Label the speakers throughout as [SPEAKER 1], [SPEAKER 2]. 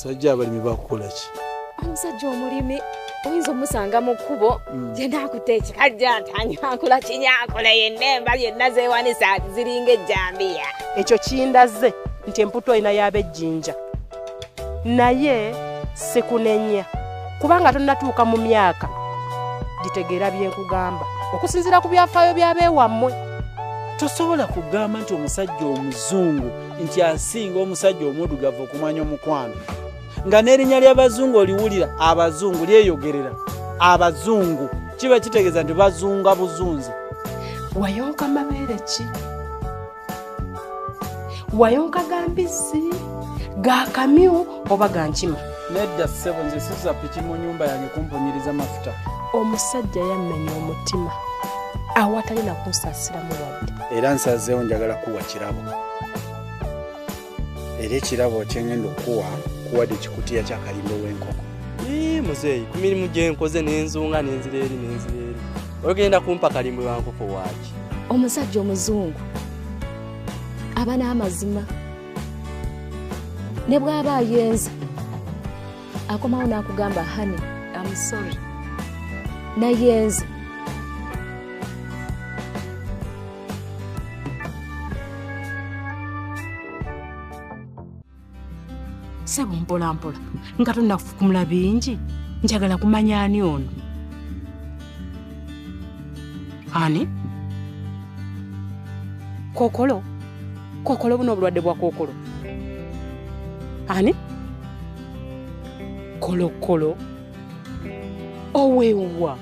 [SPEAKER 1] Sajja abalimi bakukola ki?
[SPEAKER 2] Omusajja omulimi oyinza omusanga mu kkubo gye naakutte ekikajja ntanyankula kinyankula yenna enva yenna zeewanisa ziringa ejjambiya.
[SPEAKER 3] Ekyo kindaze nti emputu olina y'ab'ejjinja naye sikunenya kubanga tonnatuuka mu myaka gitegeera bye nkugamba okusinziira ku byafaayo by'abeewammwe.
[SPEAKER 1] Tosobola kugamba nti omusajja omuzungu nti asinga omusajja omuddugavu okumanya omukwano nga n'erinnya ly'abazungu oliwulira abazungu lyeyogerera abazungu kiba kitegeeza nti bazunga buzunzi.
[SPEAKER 3] Wayonka mabeere ki? Wayonka ga mbizzi, ga kamyu oba ga nkima?
[SPEAKER 1] Nedda ssebo, nze sisuza piki mu nnyumba yange kumpunyiriza mafuta.
[SPEAKER 3] Omusajja yammenya omutima awatali na kunsaasiramu wadde.
[SPEAKER 1] Era nsazeewo njagala kuwa kirabo. Era ekirabo kye ngenda okuwa kuwadde ekikutiya kya kalimbo w'enkoko.
[SPEAKER 4] Muzeeyi, ku mirimu gye nkoze n'enzunga n'enzira eri n'enzira eri. Ogenda kumpa kalimbo wa nkoko waaki?
[SPEAKER 2] Omusajja omuzungu aba n'amazima ne bw'aba ayenza akomawo n'akugamba honey, I'm sorry, nayenze.
[SPEAKER 3] Ssebo mpola mpola nga tonnafukumula bingi, njagala kumanya ani ono. Ani? Kookolo? Kookolo buno obulwadde bwa kookolo. Ani? Kolokolo. Oweewa.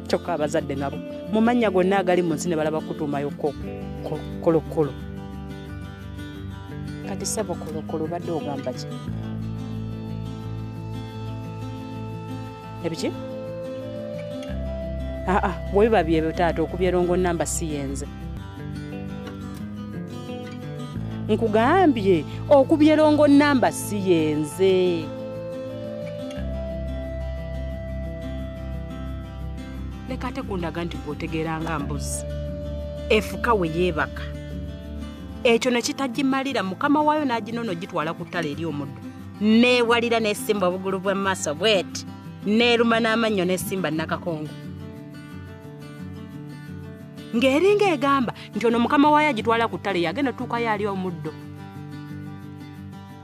[SPEAKER 3] Kyokka abazadde nabo mu mannya gonna agali mu nsi ne balaba kutuumayo kolokolo. Kati ssebo kolokolo obadde ogamba ki? Ebiki? Aa, bwe biba byebyo taata okubyerongo nnamba si yenze. Nkugambye okubyerongo nnamba si yenze. Leka ate kundaga nti gw'otegeera nga mbuzi. Efuka we yeebaka. Ekyo ne kitagimalira mukama waayo n'aginono gitwala ku ttale eri omuddo. Neewalira n'esimba obugulu bw'amaaso bw'eti. Neeruma n'amannyo n'esimba nnakakongo. Ng'eringa egamba nti ono mukama waayo agitwala ku ttale yagenda otuukayo ali omuddo.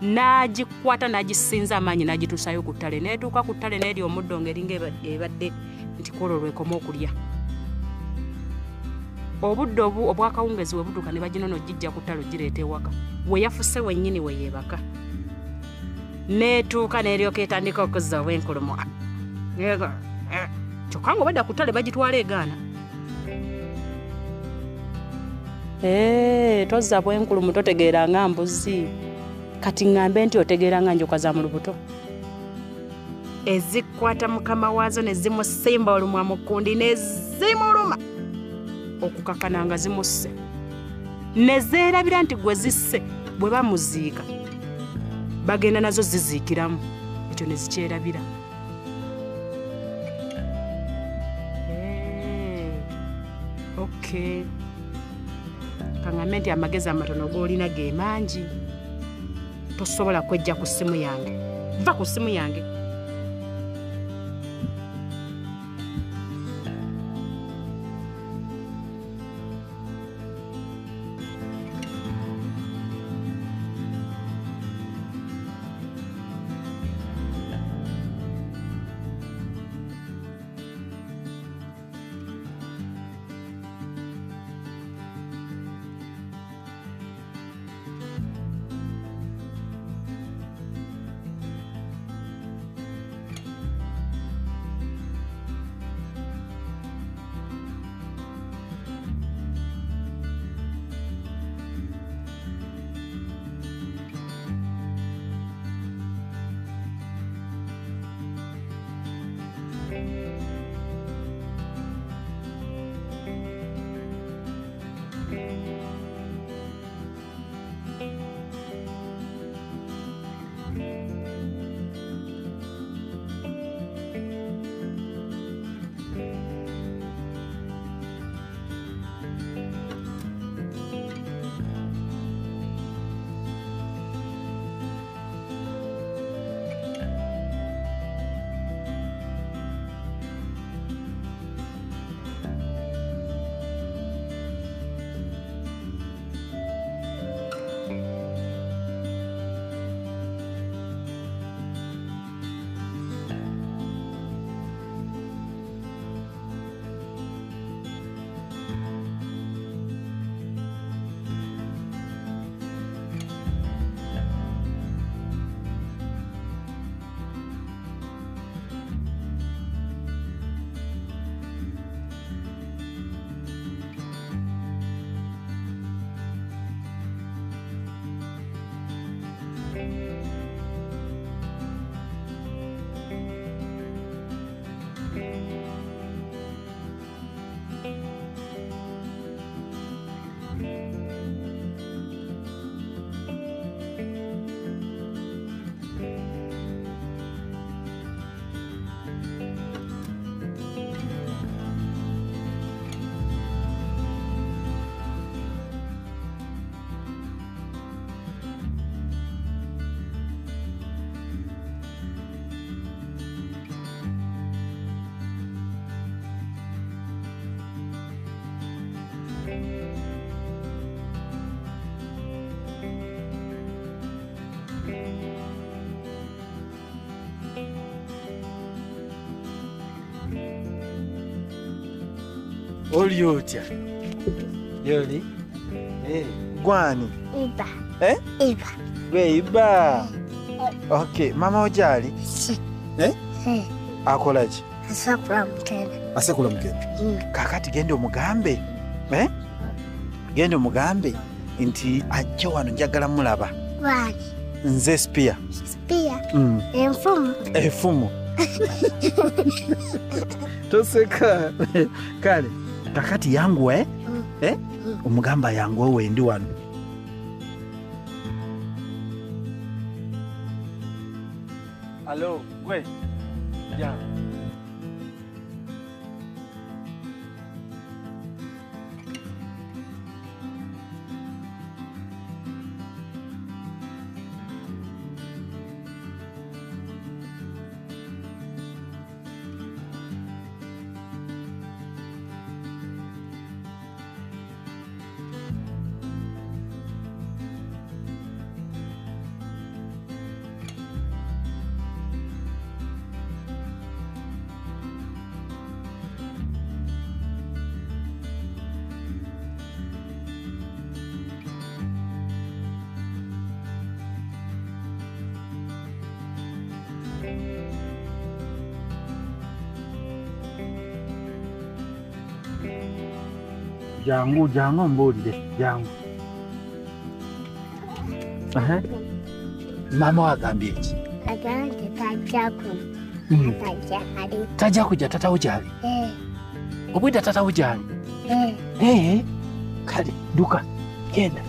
[SPEAKER 3] N'agikwata n'agisinza amaanyi n'agituusaayo ku ttale. N'etuuka ku ttale n'eri omuddo ng'eringa ebadde nti kwolwo lwekoma okulya. Obudde obwakawungezi we butuuka ne baginono gijja ku ttale ogireeta ewaka. We yafuse wennyini we yeebaka. N'etuuka n'eryoka etandika okuzza obwenkulumu. Kyokka ng'obadda ku ttale bagitwala egaana. Tozza bwenkulumu totegeera nga mbuzi. Kati ŋŋambe nti otegeera nga njoka za mu lubuto. Ezikwata mukama waazo ne zimusimba olumwa mu kkundi ne zimuluma okukakana nga zimusse. Ne zeerabira nti gwe zisse bwe bamuziika bagenda nazo ziziikiramu, ekyo ne zikyerabira. Okay. Kaŋŋambe nti amagezi amatono g'olina ge mangi. Tosobola kwejja ku ssimu yange. Va ku ssimu yange.
[SPEAKER 1] Oli otya? Yoli? Eh, gwani?
[SPEAKER 5] Iba.
[SPEAKER 1] Eh?
[SPEAKER 5] Iba.
[SPEAKER 1] Gwe Iba. Okay, mama ojali?
[SPEAKER 5] Si.
[SPEAKER 1] Eh?
[SPEAKER 5] Si.
[SPEAKER 1] Akola ki?
[SPEAKER 5] Asekula mukene.
[SPEAKER 1] Asekula mukene. Kakati genda omugambe. Eh? Genda omugambe nti ajje wano njagala mulaba.
[SPEAKER 5] Wani?
[SPEAKER 1] Nze Spear.
[SPEAKER 5] Spear? Enfumu.
[SPEAKER 1] Enfumu. Toseka. Kale. Kakati yangu eh? Eh? Omugamba yangu wewe ndi wano. Hello, gwe. Ya. Jangu, jangu mbuulire, jangu. Mama wagambye ki?
[SPEAKER 5] Agambye tajja kujja. Tajja ali.
[SPEAKER 1] Tajja kujja tata wo gy'ali? Obwedda tata wo gy'ali? Kale dduka genda.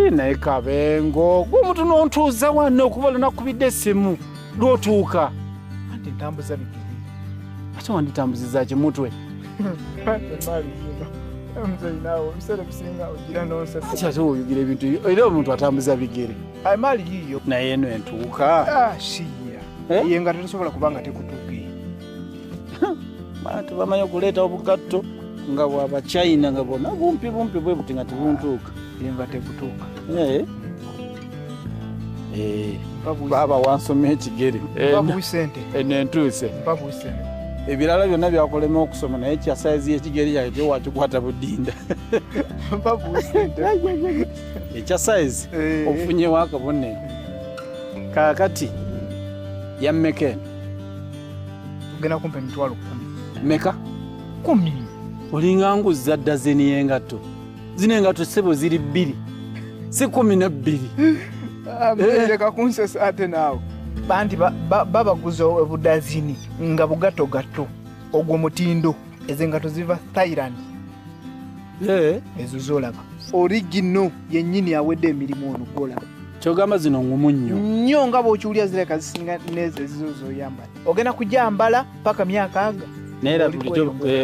[SPEAKER 1] Naye Kabengo, omuntu n'ontuuza wano okuba lunakubidde essimu lw'otuuka.
[SPEAKER 6] Anti ntambuza bigere.
[SPEAKER 1] Ate wanditambuziza ki mutwe?
[SPEAKER 6] Mzee naawe ebiseera ebisinga ogira n'onsesa.
[SPEAKER 1] Anti ate oyugira ebintu era omuntu atambuza bigere.
[SPEAKER 6] Emaali yiiyo.
[SPEAKER 1] Naye eno entuuka.
[SPEAKER 6] Shiya. Ye nga tetusobola kuba nga tekutuuka.
[SPEAKER 1] Bantu bamanyi okuleeta obugatto nga bw'Abachina nga bwonna bumpi bumpi bwe buti nga tebuntuuka.
[SPEAKER 6] Yenga tekutuuka.
[SPEAKER 1] Baaba wansoma ekigere. Eno entuuse. Ebirala byonna byakolema okusoma naye kya sayizi y'ekigere kyange tewakikwata budinda. Ekya sayizi ofunyewo akabonero. Kaakati yammeka eno?
[SPEAKER 6] Ogenda kumpa emitwalo 10.
[SPEAKER 1] Mmeka?
[SPEAKER 6] 10.
[SPEAKER 1] Olinga nguza dazeni y'engatto. Zino engatto ssebo ziri 2. Si 12.
[SPEAKER 6] Leka kunsesa ate naawe. Banti babaguza obudazini nga bugatto gatto ogwo mutindo. Ezo engatto ziva Thailand. Ezo z'olaba. Original yennyini awedde emirimu ono gw'olaba.
[SPEAKER 1] Ky'ogamba zino ngumu nnyo.
[SPEAKER 6] Nnyo nga bw'okiwulira zirabika zisinga n'ezo ezizo z'oyambala. Ogenda kujambala paka myaka aga.
[SPEAKER 1] Naye era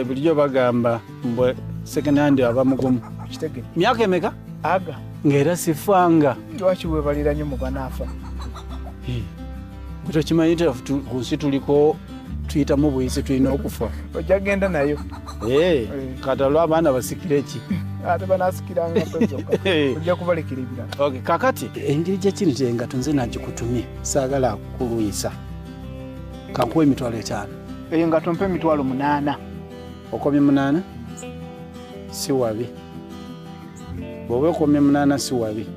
[SPEAKER 1] bulijjo bagamba mbwe second hand aba mugumu. Myaka emeka?
[SPEAKER 6] Aga.
[SPEAKER 1] Ng'era sifanga.
[SPEAKER 6] Lwaki weebalira nnyo mu banaafa?
[SPEAKER 1] Gwe tokimanyi nti ku nsi tuliko tuyitamu buyisi tulina okufa.
[SPEAKER 6] Ojja kugenda nayo.
[SPEAKER 1] Kati olwo abaana basikire ki?
[SPEAKER 6] Ate banaasikiranga zokka. Ojja kubalekera ebirala.
[SPEAKER 1] Okay, kakati engeri gye kiri nti engatto nze nagikutumye saagala kulwisa. Kankuwe 5,000.
[SPEAKER 6] Eyo engatto mpa 8,000.
[SPEAKER 1] Okomye 8? Si wabi. Bw'oba okomye 8 si wabi.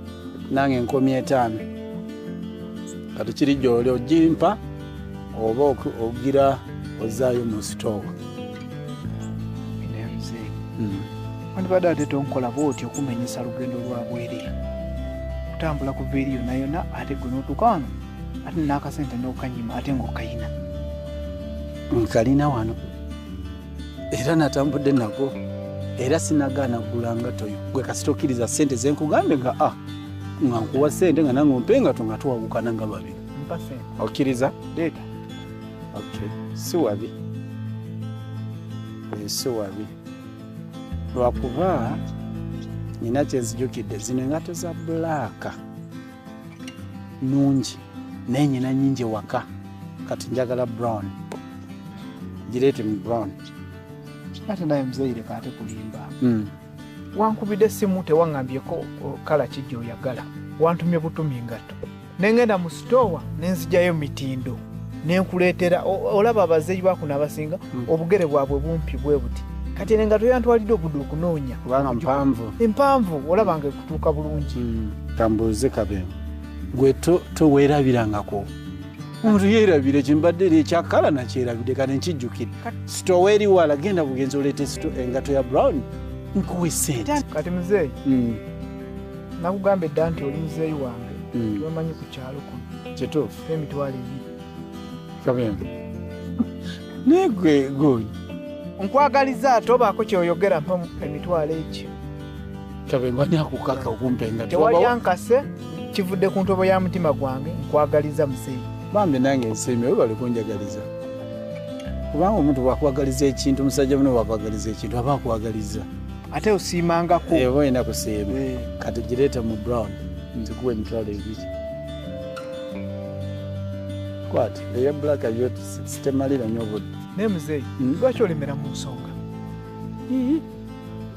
[SPEAKER 1] Nange nkomye 5. Kati kiri gy'oli ogimpa oba ogira ozaayo mu sitoowa.
[SPEAKER 6] Wandibadde ate tonkola bw'otyo okumenyesa lugendo lwa bwereere. Kutambula kuva eri yonna yonna ate gwe n'otuuka wano ate n'akasente n'okanyima ate ng'okayina.
[SPEAKER 1] Nkalina wano era natambudde nako era sinagaana kugula ngatto yo. Gwe kasita okkiriza ssente ze nkugambye nga nga nkuwa ssente nga nange ompe engatto nga tuwawukana nga babiri.
[SPEAKER 6] Mpa ssente.
[SPEAKER 1] Okkiriza?
[SPEAKER 6] Leeta.
[SPEAKER 1] Okay, si wabi. Si wabi. Lwakuba nina kye nzijukidde zino engatto za black nnungi naye nnyina nnyingi ewaka kati njagala brown. Gireete mu brown.
[SPEAKER 6] Ate naye muzeeyi leka ate kulimba. Wankubidde essimu tewaŋŋambyeko kala ki gy'oyagala. Wantumye butumi engatto. Ne ŋŋenda mu sitoowa ne nzigyayo mitindo. Ne nkuleetera olaba abazeeyi bakuno abasinga obugere bwabwe bumpi bwe buti. Kati eno engatto yantwalidde obudde okunoonya.
[SPEAKER 1] Kubanga mpanvu.
[SPEAKER 6] Empanvu olaba nga ekutuuka bulungi.
[SPEAKER 1] Kambuuze Kabengo. Gwe toweerabirangako. Omuntu yeerabire kyembadde eri ekyakala nakyerabidde kati nkijjukire. Sitoowa eri wala genda bugenzi oleete engatto ya brown nkuwe ssente.
[SPEAKER 6] Kati muzeeyi nakugamba edda nti oli muzeeyi wange tomanyi ku kyalo kuno.
[SPEAKER 1] Kituufu.
[SPEAKER 6] 2,000.
[SPEAKER 1] Kabengo. Naye gwe gwe.
[SPEAKER 6] Nkwagaliza tobaako ky'oyogera mpa emitwalo egyo.
[SPEAKER 1] Kabengo ani akukaka okumpa engatto?
[SPEAKER 6] Tewali ankase kivudde ku ntobo ya mutima gwange nkwagaliza muzeeyi.
[SPEAKER 1] Bambi nange nsiimye webale kunjagaliza. Kubanga omuntu bw'akwagaliza ekintu omusajja muno bw'akwagaliza ekintu aba akwagaliza.
[SPEAKER 6] Ate osiimangako.
[SPEAKER 1] Oba olina kusiima. Kati gireete mu brown nzikuwe 2,000. Kwata eya black yo sitemalira nnyo obudde.
[SPEAKER 6] Naye muzeeyi lwaki olemera mu nsonga?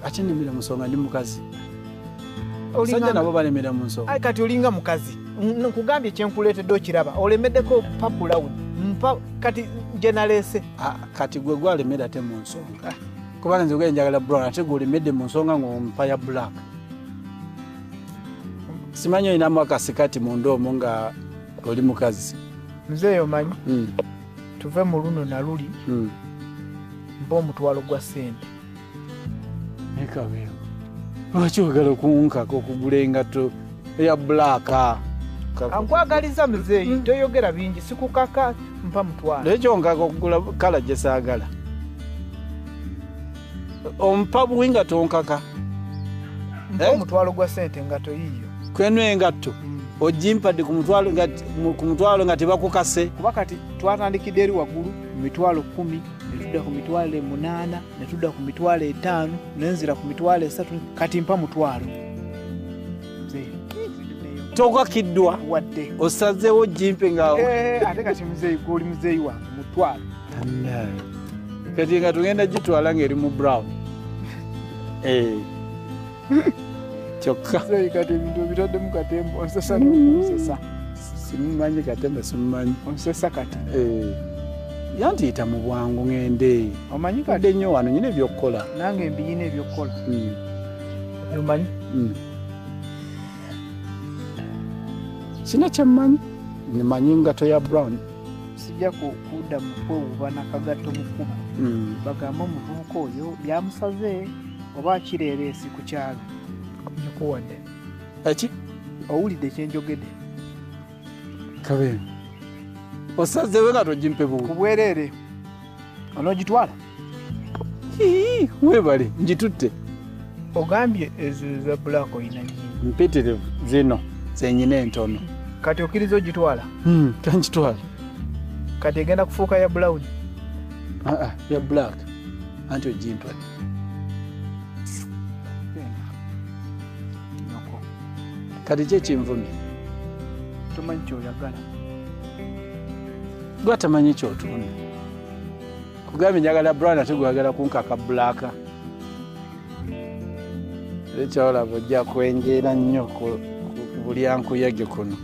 [SPEAKER 1] Ate nnemera mu nsonga ndi mukazi. Abasajja nabo balemera mu nsonga.
[SPEAKER 6] Ayi kati olinga mukazi. Nkugambye kye nkuleetedde okiraba olemeddeko pa brown mpa kati gye naleese.
[SPEAKER 1] Kati gwe gwalemera ate mu nsonga. Kubanga nze gwe njagala brown ate gwe olemedde mu nsonga ng'ompa ya black. Simanyi olinamu akasikati munda omwo nga oli mukazi.
[SPEAKER 6] Muzeeyi omanyi tuve mu luno na luli mpa omutwalo gwa ssente.
[SPEAKER 1] Naye Kabengo lwaki oyagala okunkaka okugula engatto eya black?
[SPEAKER 6] Nkwagaliza muzeeyi toyogera bingi sikukaka mpa mutwalo.
[SPEAKER 1] Naye kyonkaka okugula kala gye saagala. Ompa buwi nga tonkaka.
[SPEAKER 6] Mpa omutwalo gwa ssente engatto yiiyo.
[SPEAKER 1] Kweno engatto ogimpadde ku mutwalo nga tebakukase.
[SPEAKER 6] Kuba kati twatandikidde eri waggulu mu 10,000 ne tudda ku 8,000 ne tudda ku 5,000 ne nzira ku 3,000 kati mpa mutwalo.
[SPEAKER 1] Tokakiddwa
[SPEAKER 6] wadde
[SPEAKER 1] osazeewo gimpe nga
[SPEAKER 6] ate kati muzeeyi gwe oli muzeeyi wange mutwalo.
[SPEAKER 1] Kati nga tugenda gitwala ng'eri mu brown. Kyokka
[SPEAKER 6] muzeeyi kati ebintu obitaddemu katemba onsesa n'okunsesa.
[SPEAKER 1] Simumanyi katemba simumanyi.
[SPEAKER 6] Onsesa kati.
[SPEAKER 1] Yantiyita mu bwangu ŋŋende.
[SPEAKER 6] Omanyi kati
[SPEAKER 1] Kadde nnyo wano nnyina ebyokukola.
[SPEAKER 6] Nange mbiyina ebyokukola. Omanyi?
[SPEAKER 1] Sina kyemmanyi. Mmanyi engatto ya brown.
[SPEAKER 6] Sijja kudda mu kwewuuba na kagatto mu kkubo. Bagambe omuvubuka oyo byamusaze oba akireereesi ku kyalo. Nkuwadde.
[SPEAKER 1] Eki?
[SPEAKER 6] Owulidde kye njogedde.
[SPEAKER 1] Kabengo. Osazeewo engatto gimpe buwi.
[SPEAKER 6] Ku bwereere. Onoogitwala?
[SPEAKER 1] Weebale ngitutte.
[SPEAKER 6] Ogambye ezo eza black oyina nnyingi.
[SPEAKER 1] Mpitirivu zino ze nnyina entono.
[SPEAKER 6] Kati okkiriza ogitwala?
[SPEAKER 1] Kankitwala.
[SPEAKER 6] Kati egenda kufuuka ya brown?
[SPEAKER 1] Ya black. Anti ogimpadde. Kati ki ekinvumye?
[SPEAKER 6] Tomanyi ky'oyagala.
[SPEAKER 1] Gwe atamanyi ky'otunda. Kugambye njagala brown ate gwagala kunkaka black. Ekyolaba ojja kwenjeera nnyo ku bulyankuyege kuno.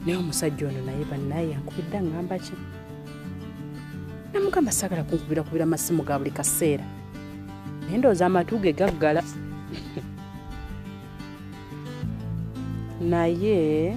[SPEAKER 3] Naye omusajja ono naye bannaye ankubidde aŋŋamba ki? Namugamba saagala kunkubirakubira masimu ga buli kaseera. Naye ndowooza amatu ge gaggala. Naye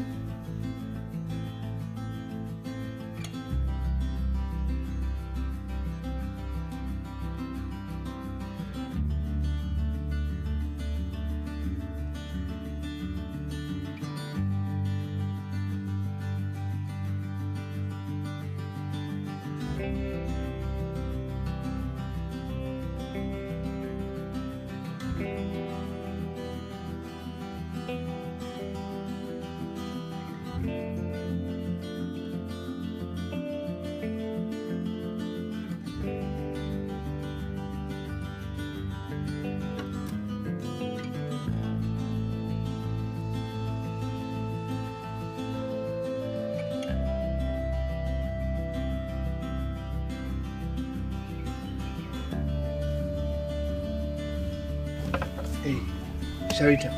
[SPEAKER 6] Sharita.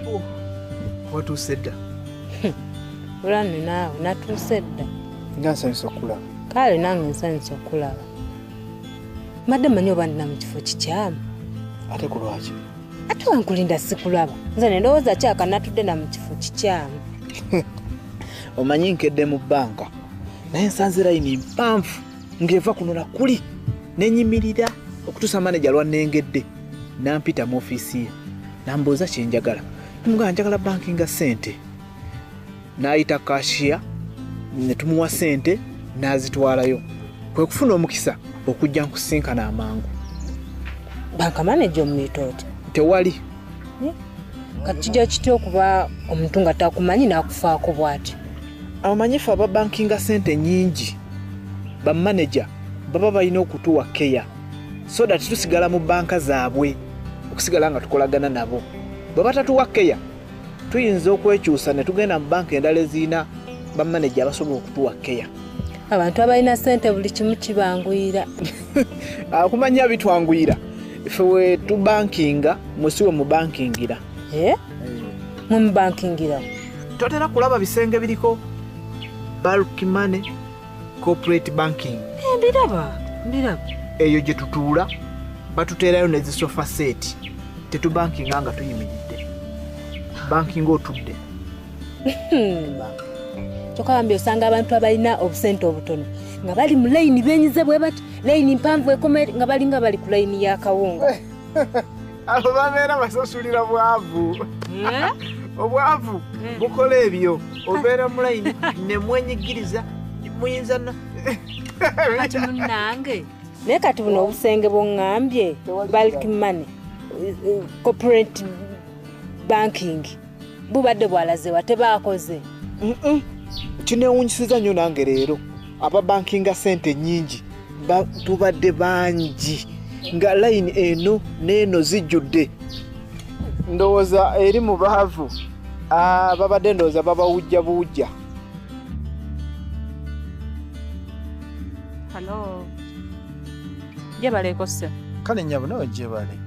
[SPEAKER 6] Oh, watuuse dda.
[SPEAKER 7] Bulani naawe natuuse dda.
[SPEAKER 6] Nga nsanyusa okulaba.
[SPEAKER 7] Kale nange nsanyusa okulaba. Mbadde mmanyi oba ndina mu kifo kikyamu.
[SPEAKER 6] Ate ku lwaki?
[SPEAKER 7] Ate wankulinda sikulaba. Nze ne ndowooza kyaka natudde na mu kifo kikyamu.
[SPEAKER 6] Omanyi nkedde mu bbanka. Naye nsanze layini mpanvu ng'eva kuno na kuli. Nenyimirira okutuusa maneja lwannengedde. Nampita mu ofiisi ye nambuuza kye njagala. Namugamba njagala bankinga ssente. N'ayita kashiya ne tumuwa ssente n'azitwalayo. Kwe kufuna omukisa okujja nkusinkana amangu.
[SPEAKER 7] Banka maneja omuyita otya?
[SPEAKER 6] Tewali.
[SPEAKER 7] Kati kijja kitya okuba omuntu nga takumanyi n'akufaako bw'ati?
[SPEAKER 6] Abamanyi ffe ababankinga ssente nnyingi bamaneja baba balina okutuwa keya so that tusigala mu banka zaabwe okusigala nga tukolagana nabo. Bwe batatuwa keya tuyinza okwekyusa ne tugenda mu banka endala ezirina bamaneja abasobola okutuwa keya.
[SPEAKER 7] Abantu abalina ssente buli kimu kibanguyira.
[SPEAKER 6] Okumanya bitwanguyira. Ffe we tubankinga mwe mu bankingira. Mwe mubankingira. Totera kulaba bisenge biriko bulk money corporate banking.
[SPEAKER 7] Mbiraba, mbiraba.
[SPEAKER 6] Eyo gye tutuula batuteerayo ne zisofa set. Tetubankinga nga tuyimiridde. Bankinga otudde.
[SPEAKER 7] Kyokka bambi osanga abantu abalina obusente obutono nga bali mu layini beenyize bwe bati, layini mpanvu ekoma nga balinga bali ku layini y'akawunga.
[SPEAKER 6] Abo babeera basasulira bwavu. Obwavu bukola ebyo. Obeera mu layini ne mwenyigiriza muyinza na
[SPEAKER 7] kati munnange. Naye kati buno obusenge bw'oŋŋambye bulk money corporate banking bubadde bwalazewa tebaakoze.
[SPEAKER 6] Kineewuunyisiza nnyo nange leero ababankinga ssente nnyingi tubadde bangi nga layini eno n'eno zijjudde. Ndowooza eri mu baavu babadde ndowooza babawujja buwujja.
[SPEAKER 3] Hello. Gyebaleko ssebo.
[SPEAKER 1] Kale nnyabo nawe gyebale.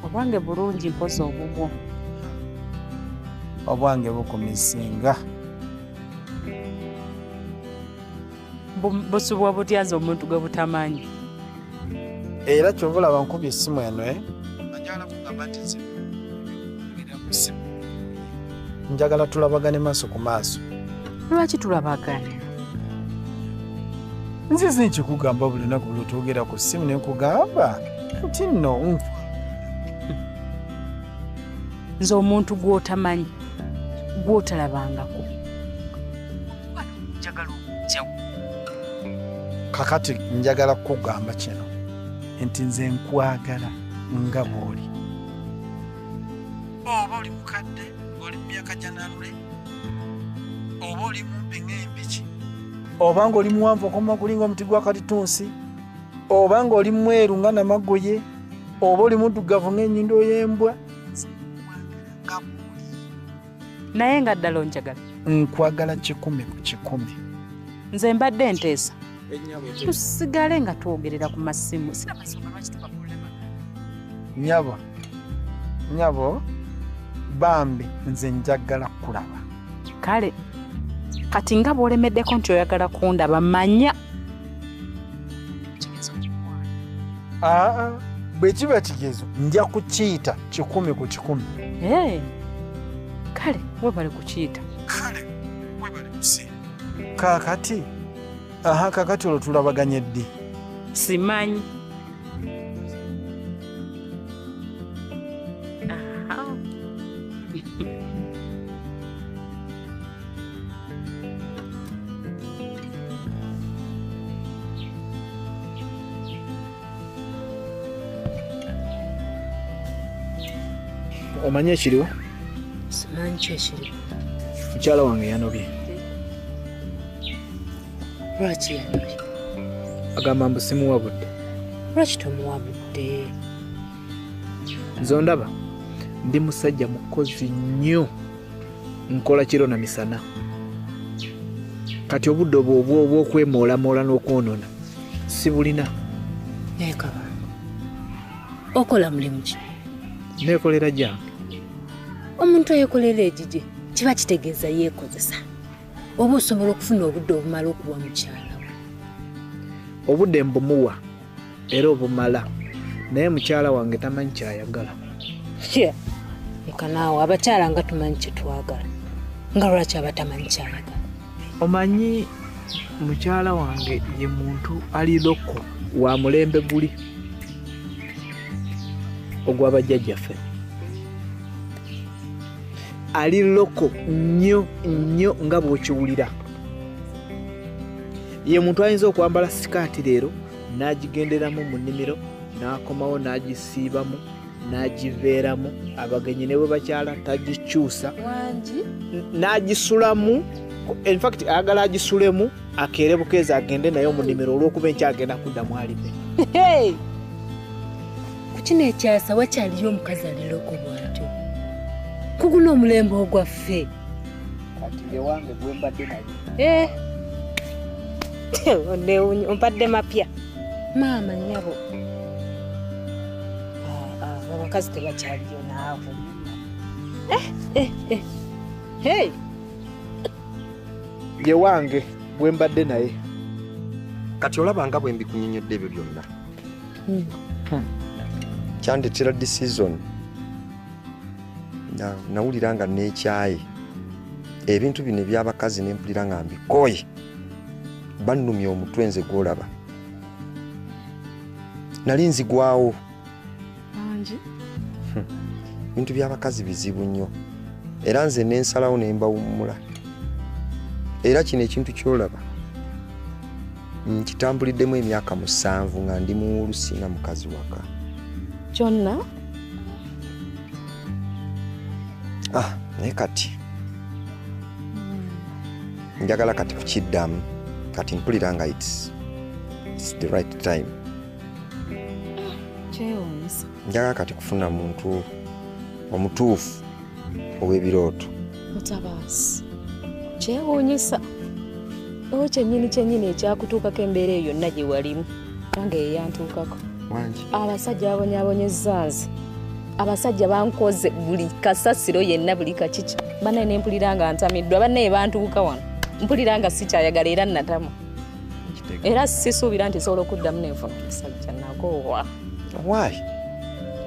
[SPEAKER 3] Obwange bulungi mpozi obubwo.
[SPEAKER 1] Obwange bukumisinga.
[SPEAKER 3] Busubwa butya nze omuntu gwe butamanyi.
[SPEAKER 1] Era kyova olaba nkubye essimu eno Njagala kugamba nti nze ku ssimu. Njagala tulabagane maaso ku maaso.
[SPEAKER 3] Lwaki tulabagane?
[SPEAKER 1] Nzize nkikugamba buli lunaku lw'otwogera ku ssimu ne nkugamba nti nno
[SPEAKER 3] nze omuntu gw'otamanyi gw'otalabangako. Njagala okujjawo.
[SPEAKER 1] Kakati njagala kukugamba kino nti nze nkwagala nga bw'oli. Oba oli mukadde ng'oli mu myaka gya nalule, oba oli mumpi ng'empiki, oba ng'oli muwanvu okoma gulinga omuti gwa kalitunsi, oba ng'oli mweru nga namagoye, oba oli muddugavu ng'ennyindo y'embwa.
[SPEAKER 3] Naye nga ddala onjagala?
[SPEAKER 1] Nkwagala 100 ku 100.
[SPEAKER 3] Nze mbadde nteesa tusigale nga twogerera ku masimu. Siraba nsonga lwaki tubakulabagana.
[SPEAKER 1] Nnyabo, nnyabo, bambi nze njagala kulaba.
[SPEAKER 3] Kale kati nga bw'olemeddeko nti oyagala kundaba manya.
[SPEAKER 1] Aa, bwe kiba kigezo nja kukiyita 100 ku 100.
[SPEAKER 3] Kale webale kukiyita.
[SPEAKER 1] Kale webale kusiima. Kaakati aha, kakati olwo tulabaganye ddi?
[SPEAKER 3] Simanyi.
[SPEAKER 6] Omanyi ekiriwo?
[SPEAKER 7] Simanyi ki ekiriwo.
[SPEAKER 6] Mukyala wange yanobye.
[SPEAKER 7] Lwaki yanobye?
[SPEAKER 6] Agamba mbu simuwabudde.
[SPEAKER 7] Lwaki tomuwabudde?
[SPEAKER 6] Nze ondaba ndi musajja mukozi nnyo, nkola kiro na misana. Kati obudde obwo obw'okwemoolamoola n'okwonoona sibulina.
[SPEAKER 7] Naye Kabanga, okola mulimu ki?
[SPEAKER 6] Neekolera gyange.
[SPEAKER 7] Omuntu eyekolera egigye kiba kitegeeza yeekozesa. Oba osobola okufuna obudde obumala okuwa mukyala we.
[SPEAKER 6] Obudde mbumuwa era obumala, naye mukyala wange tamanyi ky'ayagala.
[SPEAKER 7] Leka naawe, abakyala nga tumanyi kye twagala, nga lwaki abatamanyi ky'ayagala?
[SPEAKER 6] Omanyi mukyala wange ye muntu ali loko wa mulembe guli ogw'abajjajjaffe. Ali loko nnyo nnyo nga bw'okiwulira. Ye muntu ayinza okwambala sikaati leero n'agigenderamu mu nnimiro, n'akomawo n'agisiibamu, n'agiveeramu, abagenyi ne bwe bakyala tagikyusa, n'agisulamu. In fact ayagala agisulemu akeere bukeezi agende naye mu nnimiro olw'okuba enkya agenda kuddamu alime.
[SPEAKER 7] Ku kino ekyasa wakyaliyo omukazi ali loko bw'atyo. Ku guno omulembe ogwaffe.
[SPEAKER 6] Kati ye wange gwe mbadde naye.
[SPEAKER 7] Ompadde mapya. Maama nnyabo. Abakazi tebakyaliyo naawe. Hey!
[SPEAKER 6] Ye wange gwe mbadde naye.
[SPEAKER 8] Kati olaba nga bwe mbikunnyonnyodde ebyo byonna. Kyandetera decision. Nawulira nga neekyaye ebintu bino eby'abakazi ne mpulira nga mbikooye. Bannumya omutwe nze gw'olaba. Nali nzigwawo. Ebintu by'abakazi bizibu nnyo. Era nze ne nsalawo ne mbawummula. Era kino ekintu ky'olaba nkitambuliddemu emyaka 7 nga ndi muwulu singa mukazi waka.
[SPEAKER 2] Kyonna?
[SPEAKER 8] Naye kati njagala kati kukiddamu. Kati mpulira nga it's the right time.
[SPEAKER 2] Kyewuunyisa.
[SPEAKER 8] Njagala kati kufuna muntu omutuufu ow'ebirooto.
[SPEAKER 2] Mutabaasi, kyewuunyisa. Owo kyennyini kyennyini ekyakutuukako embeera eyo yonna gye walimu nange yeyantuukako. Abasajja babonyaabonyezza nze. Abasajja bankoze buli kasasiro yenna buli kakiki. Bannaye ne mpulira nga ntamiddwa, bannaye bantuuka wano. Mpulira nga sikyayagala era natamu. Era sisuubira nti nsobola okuddamu nenfuna omusajja nakoowa.
[SPEAKER 8] Why?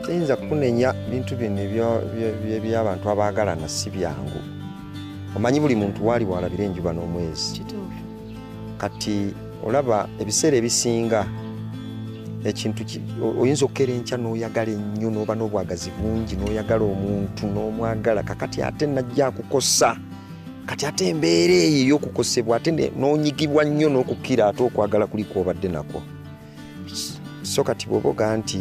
[SPEAKER 8] Siyinza kunenya bintu bino eby'abantu abaagalana si byangu. Omanyi buli muntu waali walabira enjuba n'omwezi. Kati olaba ebiseera ebisinga ekintu oyinza okukeera enkya n'oyagala ennyo n'oba n'obwagazi bungi n'oyagala omuntu n'omwagala, kakati ate najja akukosa, kati ate embeera eyo ey'okukosebwa ate n'onyigibwa nnyo n'okukira ate okwagala kuli kw'obadde nakwo. So kati bw'oba ogaa nti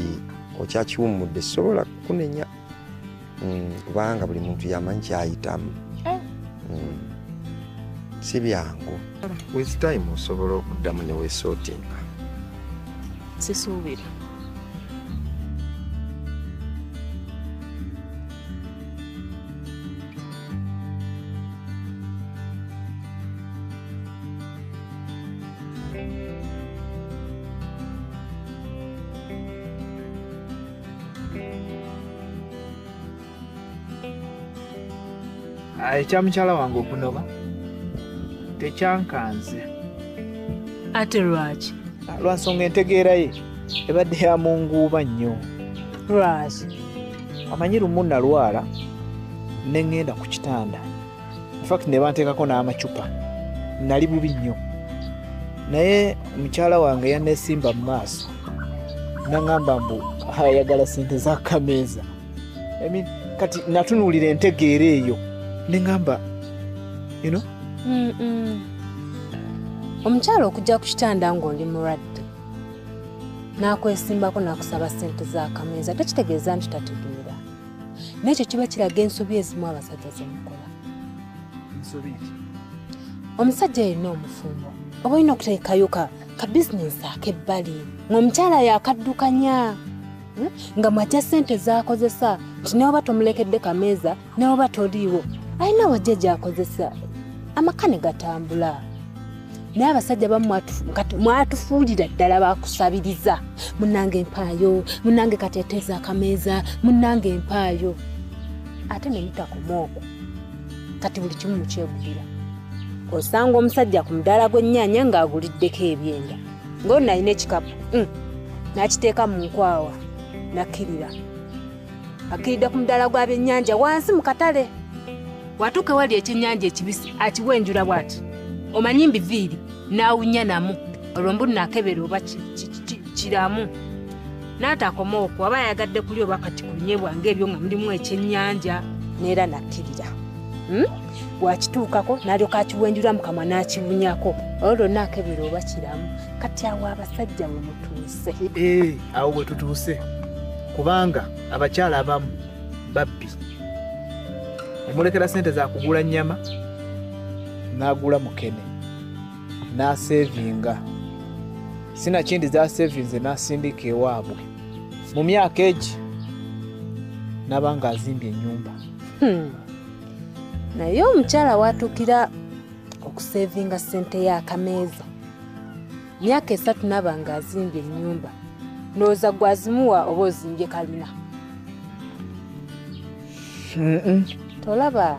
[SPEAKER 8] okyakiwummudde sobola kunenya, kubanga buli muntu yamanyi ky'ayitamu. Si byangu. With time osobola okuddamu ne weesootinga.
[SPEAKER 2] Sisuubira.
[SPEAKER 6] Ekya mukyala wange okunoba tekyankanze.
[SPEAKER 7] Ate lwaki?
[SPEAKER 6] Lwa nsonga entegeera ye ebadde ya munguuba nnyo.
[SPEAKER 7] Lwaki?
[SPEAKER 6] Amanyi lumu nalwala ne ŋŋenda ku kitanda. In fact ne banteekako n'amacupa. Nali bubi nnyo. Naye mukyala wange yanneesimba mu maaso n'aŋŋamba mbu ayagala ssente za kameeza. I mean, kati natunuulira entegeera eyo ne ŋŋamba, you know?
[SPEAKER 7] Omukyala okujja ku kitanda ng'oli mulwadde n'akwesimbako n'akusaba ssente za kameeza tekitegeeza nti tategeera. N'ekyo kiba kiraga ensobi ezimu abasajja ze mukola.
[SPEAKER 6] Nsobi ki?
[SPEAKER 7] Omusajja yenna omufumbo oba olina okuteekayo ka bizinensi ak'ebbali ng'omukyala yakaddukanya nga mwajja ssente z'akozesa nti ne oba tomulekedde kameeza ne oba toliiwo alina wajja gy'akozesa amaka ne gatambula. Naye abasajja bamu mwatufuulira ddala bakusabiriza, munnange empaayo, munnange kateeteeza akameeza, munnange empaayo, ate ne mutakoma okwo. Kati buli kimu mukyegulira. Osanga omusajja ku mudaala gw'ennyaanya ng'aguliddeko ebyenda, ng'ono alina ekikapu n'akiteeka mu nkwawa n'akkirira. Akkiridde ku mudaala gwa byennyanja wansi mu katale. Watuuka wali ekyennyanja ekibisi akiwenjula bw'ati. Omanyi mbiviiri n'awunya namu olwo mbu nakebera oba kiramu. N'atakoma okwo aba ayagadde kulya oba kati kunyeebwa ng'ebyo nga mulimu ekyennyanja n'era n'akkirira. Bw'akituukako n'alyoka akiwenjula mu kamwa n'akiwunyako olwo lwonna akebera oba kiramu. Kati awo abasajja we mutuuse.
[SPEAKER 6] Awo we tutuuse kubanga abakyala abamu babbi. Omulekera ssente za kugula nnyama n'agula mukene n'asevinga, sinakindi z'asevinze n'asindika ewaabwe. Mu myaka egi n'aba ng'azimbye ennyumba.
[SPEAKER 7] Naye omukyala watuukira okusevinga ssente y'akameeza myaka 3 n'aba ng'azimbye ennyumba, ndowooza gwazimuwa oba ozimbye kalina. Tolaba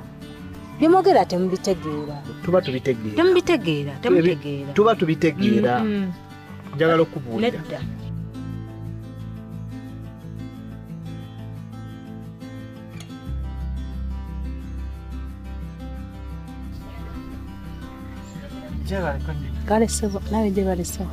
[SPEAKER 7] byemwogera temubitegeera.
[SPEAKER 6] Tuba tubitegeera.
[SPEAKER 7] Temubitegeera, temutegeera.
[SPEAKER 6] Tuba tubitegeera. Njagala okubuulira.
[SPEAKER 7] Nedda. Kale ssebo, nawe gyebale ssebo.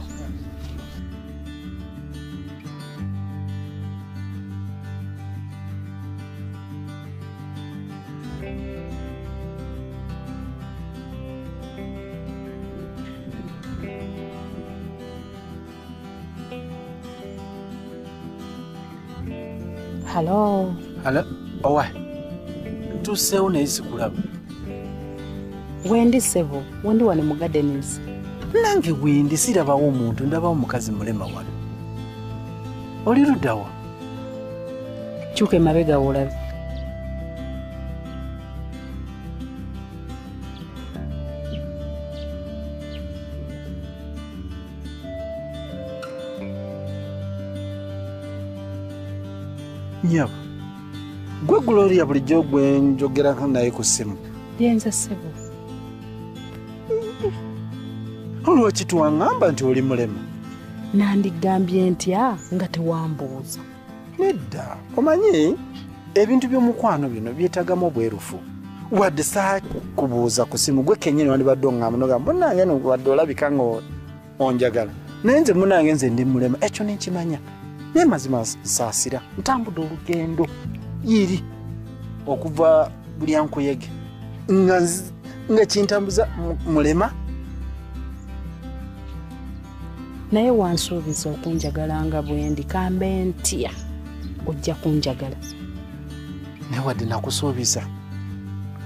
[SPEAKER 7] Hello.
[SPEAKER 1] Hello. Owa. Ntuuseewo naye sikulaba.
[SPEAKER 3] Wendi ssebo, wendi wano mu gardens.
[SPEAKER 1] Nange wendi sirabawo omuntu, ndabawo omukazi mulema wano. Oli ludda wa?
[SPEAKER 3] Kyuka emabega w'olabe.
[SPEAKER 1] Nnyabo, gwe Gloria bulijjo gwe njogerako naye ku ssimu.
[SPEAKER 3] Lyenze ssebo.
[SPEAKER 1] Lwaki twaŋŋamba nti oli mulema?
[SPEAKER 3] Nandigambye ntya nga tewambuuza.
[SPEAKER 1] Nedda, omanyi ebintu by'omukwano bino byetagamu obwerufu. Wadde saakubuuza ku simu gwe kennyini wandibadde oŋŋamba n'ogamba munnange no wadde olabika nga onjagala. Naye nze munnange nze ndi mulema, ekyo ne nkimanya. Naye mazima nsaasira, ntambudde olugendo yiri okuva Bulyankuyege nga kintambuza mulema.
[SPEAKER 3] Naye wansuubiza okunjagala nga bwendi, kambe ntya ojja kunjagala.
[SPEAKER 1] Naye wadde nakusuubiza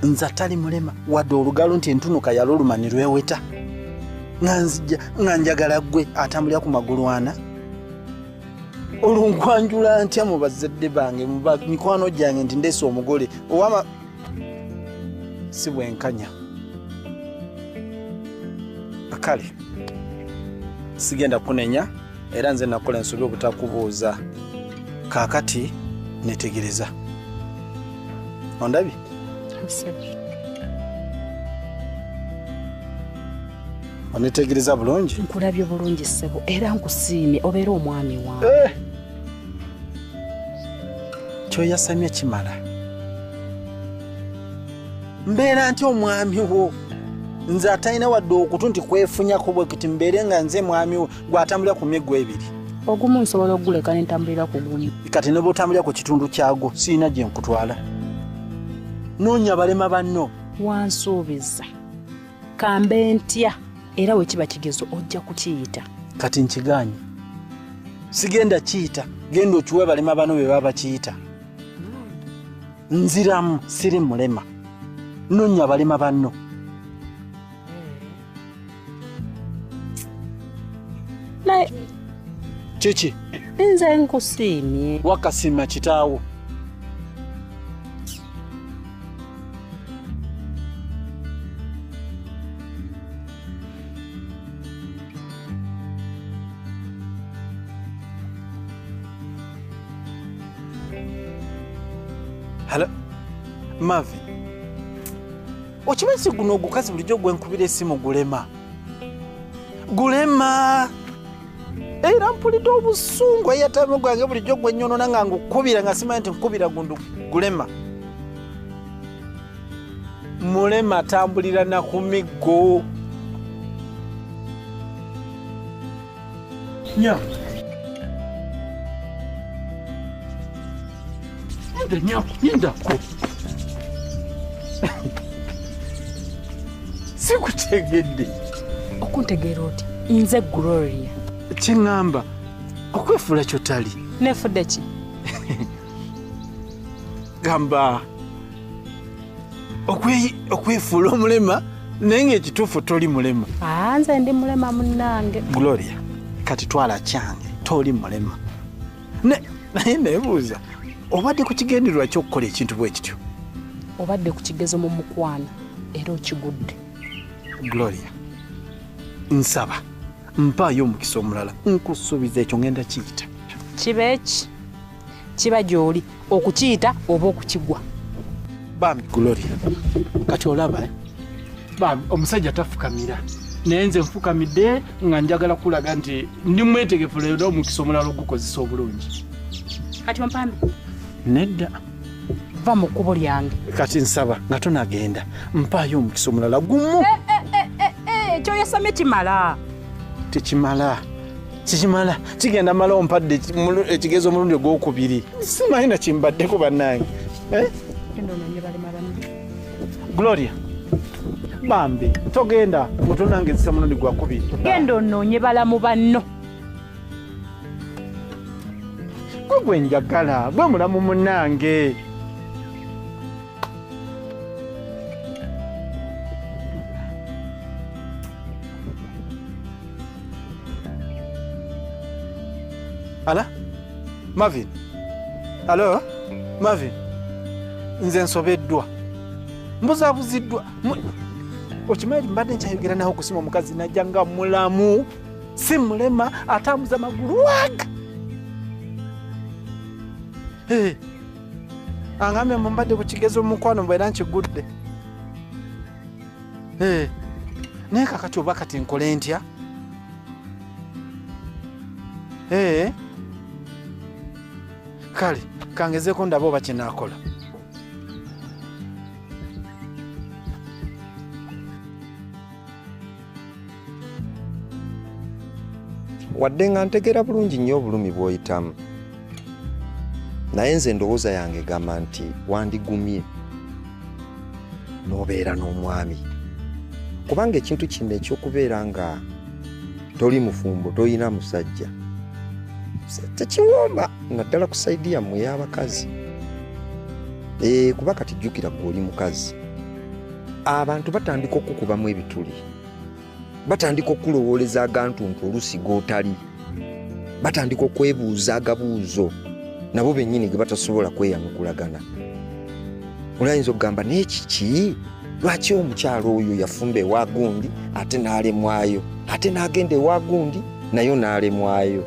[SPEAKER 1] nze atali mulema, wadde olugalo nti entunuka yaluluma ne lweweta, nga njagala ggwe atambulira ku magulu ana. Olwo nkwanjula ntya mu bazadde bange, mu mikwano gyange nti ndeese omugole owama si bwenkanya. Kale sigenda kunenya, era nze nakola ensobi obutakubuuza. Kaakati netegereza. Ondabye? Onetegereza bulungi?
[SPEAKER 3] Nkulabye bulungi ssebo, era nkusiimye obeere omwami wange.
[SPEAKER 1] Kyoyasamye kimala. Mbeera nti omwami wo nze atalina wadde okutu nti kwefunyako bwe kuti mbeere nga nze mwami wo gw'atambulira ku miggo ebiri.
[SPEAKER 3] Ogumu nsobola okuguleka ne ntambulira ku gumu.
[SPEAKER 1] Kati ne bw'otambulira ku kitundu kyagwo sirina gye nkutwala. Noonya balema banno.
[SPEAKER 3] Wansuubiza kambe ntya, era we kiba kigezo ojja kukiyita.
[SPEAKER 1] Kati nkigaanye, sigenda kiyita, genda okiwe balema banno be baba bakiyita. Nziramu siri mulema, noonya balema banno.
[SPEAKER 3] Naye
[SPEAKER 1] kiki?
[SPEAKER 3] Nze nkusiimye.
[SPEAKER 1] Wakasiima kitaawo. Hello, Marvin. Okimanyi guno ogukazi bulijjo gwe nkubira essimu gulema. Gulema. Era mpulidde obusungu eyatame gwange bulijjo gwe nnyonona nga ngukubira nga simanyi nti nkubira gundu gulema. Mulema atambulira na ku miggo. Nya. Nyindako. Sikutegedde.
[SPEAKER 3] Okuntegeera oti nze Gloria.
[SPEAKER 1] Kiŋŋamba okwefuula ky'otali.
[SPEAKER 3] Neefudde ki?
[SPEAKER 1] Gamba okwefuula omulema naye ng'ekituufu toli mulema.
[SPEAKER 3] Nze ndi mulema munnange.
[SPEAKER 1] Gloria, kati twala kyange, toli mulema. Naye neebuuza obadde ku kigendererwa ky'okukola ekintu bwe kityo?
[SPEAKER 3] Obadde ku kigezo mu mukwano era okigudde.
[SPEAKER 1] Gloria, nsaba mpaayo omukisa omulala, nkusuubiza ekyo ngenda kiyita.
[SPEAKER 3] Kiba eki? Kiba gy'oli okukiyita oba okukigwa.
[SPEAKER 1] Bambi Gloria, kati olaba bambi omusajja tafukamira, naye nze nfukamidde nga njagala kulaga nti ndi mwetegefu leero omukisa omulala ogukozesa obulungi.
[SPEAKER 3] Kati ompambe?
[SPEAKER 1] Nedda.
[SPEAKER 3] Va mu kkubo lyange.
[SPEAKER 1] Kati nsaba nga tonagenda mpaayo omukisa omulala gumu.
[SPEAKER 3] Kyoyasamye kimala.
[SPEAKER 1] Tekimala. Kikimala. Kigenda mala ompadde ekigezo omulundi ogwokubiri. Simanyi na kimbaddeko bannange. Gloria, bambi togenda mutonangezesa mulundi gwakubiri.
[SPEAKER 3] Genda onoonye balamu banno.
[SPEAKER 1] Gwe gwe njagala, gwe mulamu munnange. Ala? Marvin? Alo? Marvin? Nze nsobeddwa. Mbuzaabuziddwa. Okimanyi mbadde nkyayogera nawe okusima omukazi najja nga mulamu, si mulema, atambuza magulu waga. Angambye mbadde ku kigezo omukwano mbeera nkigudde. Naye kakati oba kati nkole ntya? Kale kangezeeko ndaba oba kye naakola.
[SPEAKER 8] Wadde nga ntegeera bulungi nnyo obulumi bw'oyitamu, naye nze endowooza yange egamba nti wandigumye n'obeera n'omwami, kubanga ekintu kino eky'okubeera nga toli mufumbo, toyina musajja, tekiwooma naddala ku sayidi yammwe ey'abakazi. Kuba kati jjukira ggwe oli mukazi, abantu batandika okukubamu ebituli, batandika okulowooleza agantuntu oluusi g'otali, batandika okwebuuza agabuuzo nabo bennyini ge batasobola kweyanukulagana. Oli ayinza okugamba naye kiki, lwaki omukyalo oyo yafumba ewa gundi ate n'alemwayo, ate n'agenda ewa gundi nayo n'alemwayo,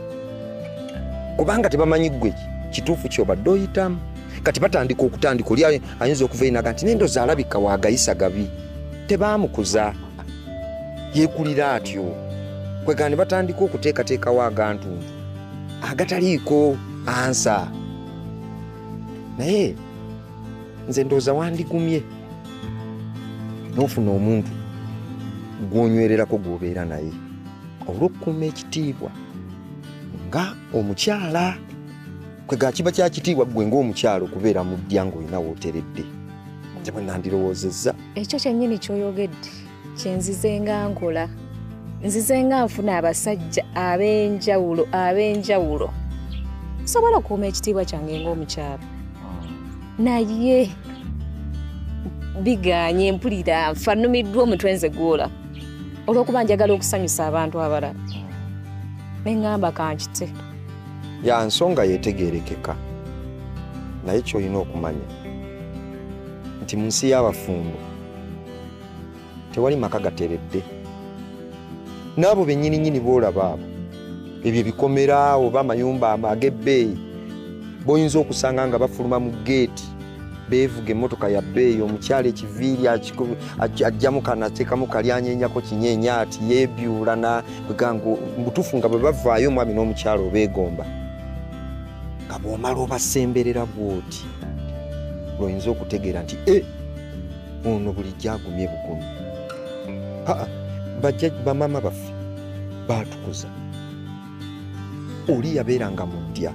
[SPEAKER 8] kubanga tebamanyi ggwe kituufu ky'obadde oyitamu. Kati batandika okutandika, oli ayinza okuva enaga nti n'endoozi alabika waagayisa gabi, tebaamukuza, yeekulira atyo. Kwegamba ne batandika okuteekateekawo agantuntu agataliiko ansa. Naye nze ndowooza wandigumye n'ofuna omuntu gw'onywererako gw'obeera naye olw'okukuuma ekitiibwa nga omukyala. Kwegamba kiba kya kitiibwa ggwe ng'omukyala okubeera mu ddya ng'olina w'oteredde. Nze bwe nandirowoozezza.
[SPEAKER 2] Ekyo kyennyini ky'oyogedde kye nzize nga nkola. Nzize nga nfuna abasajja ab'enjawulo nsobola okukuuma ekitiibwa kyange ng'omukyala, naye bigaanye, mpulira nfa, nnumiddwa omutwe nze gwola olw'okuba njagala okusanyusa abantu abalala, ne ŋŋamba kankite.
[SPEAKER 8] Ya nsonga yeetegeerekeka, naye ky'olina okumanya nti mu nsi y'abafumbo tewali maka gateredde. N'abo bennyininyini b'olaba abo, ebyo ebikomera oba amayumba ag'ebbeeyi b'oyinza okusanga nga bafuluma mu geeti beevuga emmotoka ya bbeeyi, omukyala ekiviiri ajjamu kanateekamu kalyanyenyako kinyeenya ati yeebyula kwegamba mbutuufu nga bwe bavaayo omwami n'omukyala obeegomba, nga bw'omala obasemberera bw'oti lw'oyinza okutegeera nti ono bulijjo agumye bugumi. Aa, bajja bamaama baffe baatukuza, oli yabeeranga mu ddya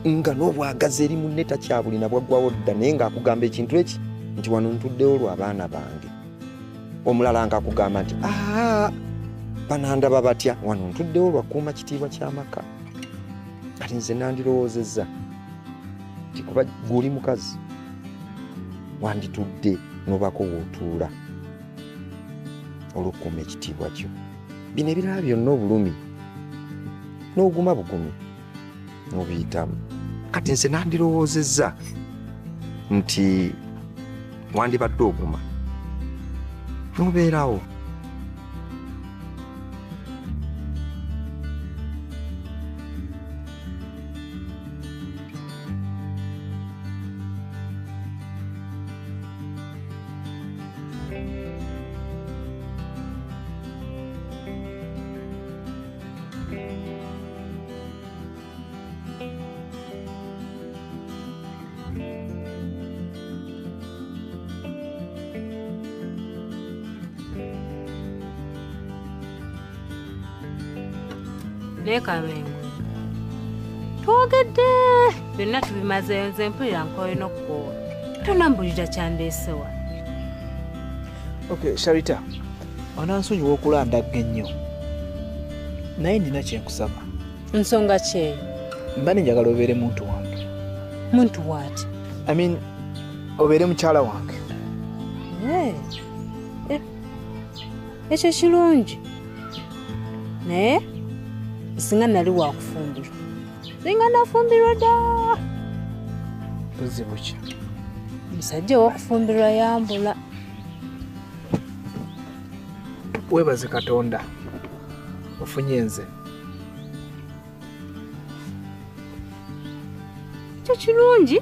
[SPEAKER 8] nga n'obwagazi eri munne takyabulina bwaggwawo dda, naye ng'akugamba ekintu eki nti wano ntuddewo lw'abaana bange. Omulala ng'akugamba nti aa, banandaba batya, wano ntuddewo lwakuuma kitiibwa ky'amaka. Kati nze nandirowoozezza nti kuba gw'oli mukazi wanditudde n'obaako w'otuula olw'okukuuma ekitiibwa kyo. Bino ebirala byonna obulumi n'oguma bugumi n'obiyitamu. Kati nze nandirowoozezza nti wandibadde oguma n'obeerawo.
[SPEAKER 7] Naye Kabengo, twogedde byonna tubimazeeyo, nze mpulira nkooye n'okukoowa, tonambulira kyandeese wano.
[SPEAKER 6] Okay, Sharita, onansonyiwa okulandagga ennyo, naye nina kye nkusaba.
[SPEAKER 7] Nsonga ki eyo?
[SPEAKER 6] Mba njagala obeere muntu wange.
[SPEAKER 7] Muntu waati?
[SPEAKER 6] I mean, obeere mukyala wange.
[SPEAKER 7] Ekyo kirungi, naye singa nali wakufumbirwa, singa nafumbirwa dda.
[SPEAKER 6] Buzibu ki?
[SPEAKER 7] Omusajja ow'okufumbirwa yambula.
[SPEAKER 6] Weebaze Katonda ofunye nze.
[SPEAKER 7] Ekyo kirungi,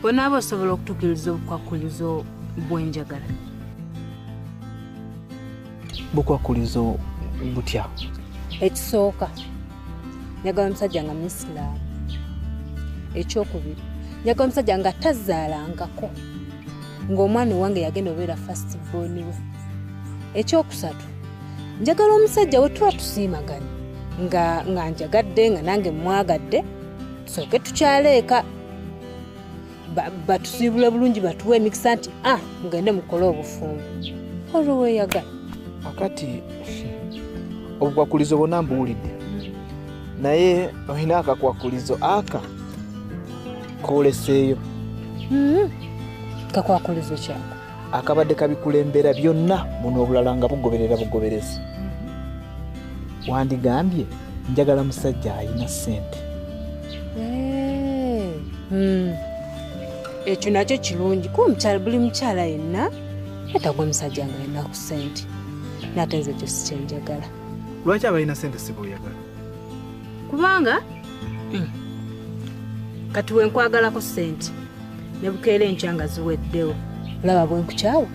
[SPEAKER 7] bonaaba osobola okutuukiriza obukwakkulizo bwenjagala.
[SPEAKER 6] Bukwakkulizo butya?
[SPEAKER 7] Ekisooka, Njagala omusajja nga Musiraamu. Ekyokubiri, njagala omusajja nga tazaalangako, ng'omwana owange yagenda obeera first born we. Ekyokusatu, njagala omusajja we tuba tusiimaganye, nga njagadde nga nange mwagadde, tusooke tukyaleeka batusiibule bulungi, batuwe emikisa nti mugende mukole obufumbo. Olwo weeyagala.
[SPEAKER 6] Akati obukwakulizo bwonna mbuwulidde, naye olina akakwakulizo aka kooleseeyo.
[SPEAKER 7] Kakwakulizo kyako
[SPEAKER 6] akabadde kabikulembera byonna buno obulala nga bugoberera bugoberezi. Wandigambye njagala musajja alina ssente.
[SPEAKER 7] Ekyo nakyo kirungi kuba omukyala, buli mukyala yenna yeetaaga omusajja nga alina ku ssente, n'ate nze ekyo si kye njagala.
[SPEAKER 6] Lwaki abalina ssente si b'oyagala?
[SPEAKER 7] Kubanga kati we nkwagalako ssente ne bukeera enkya nga ziweddewo, olaba bwe nkukyawa.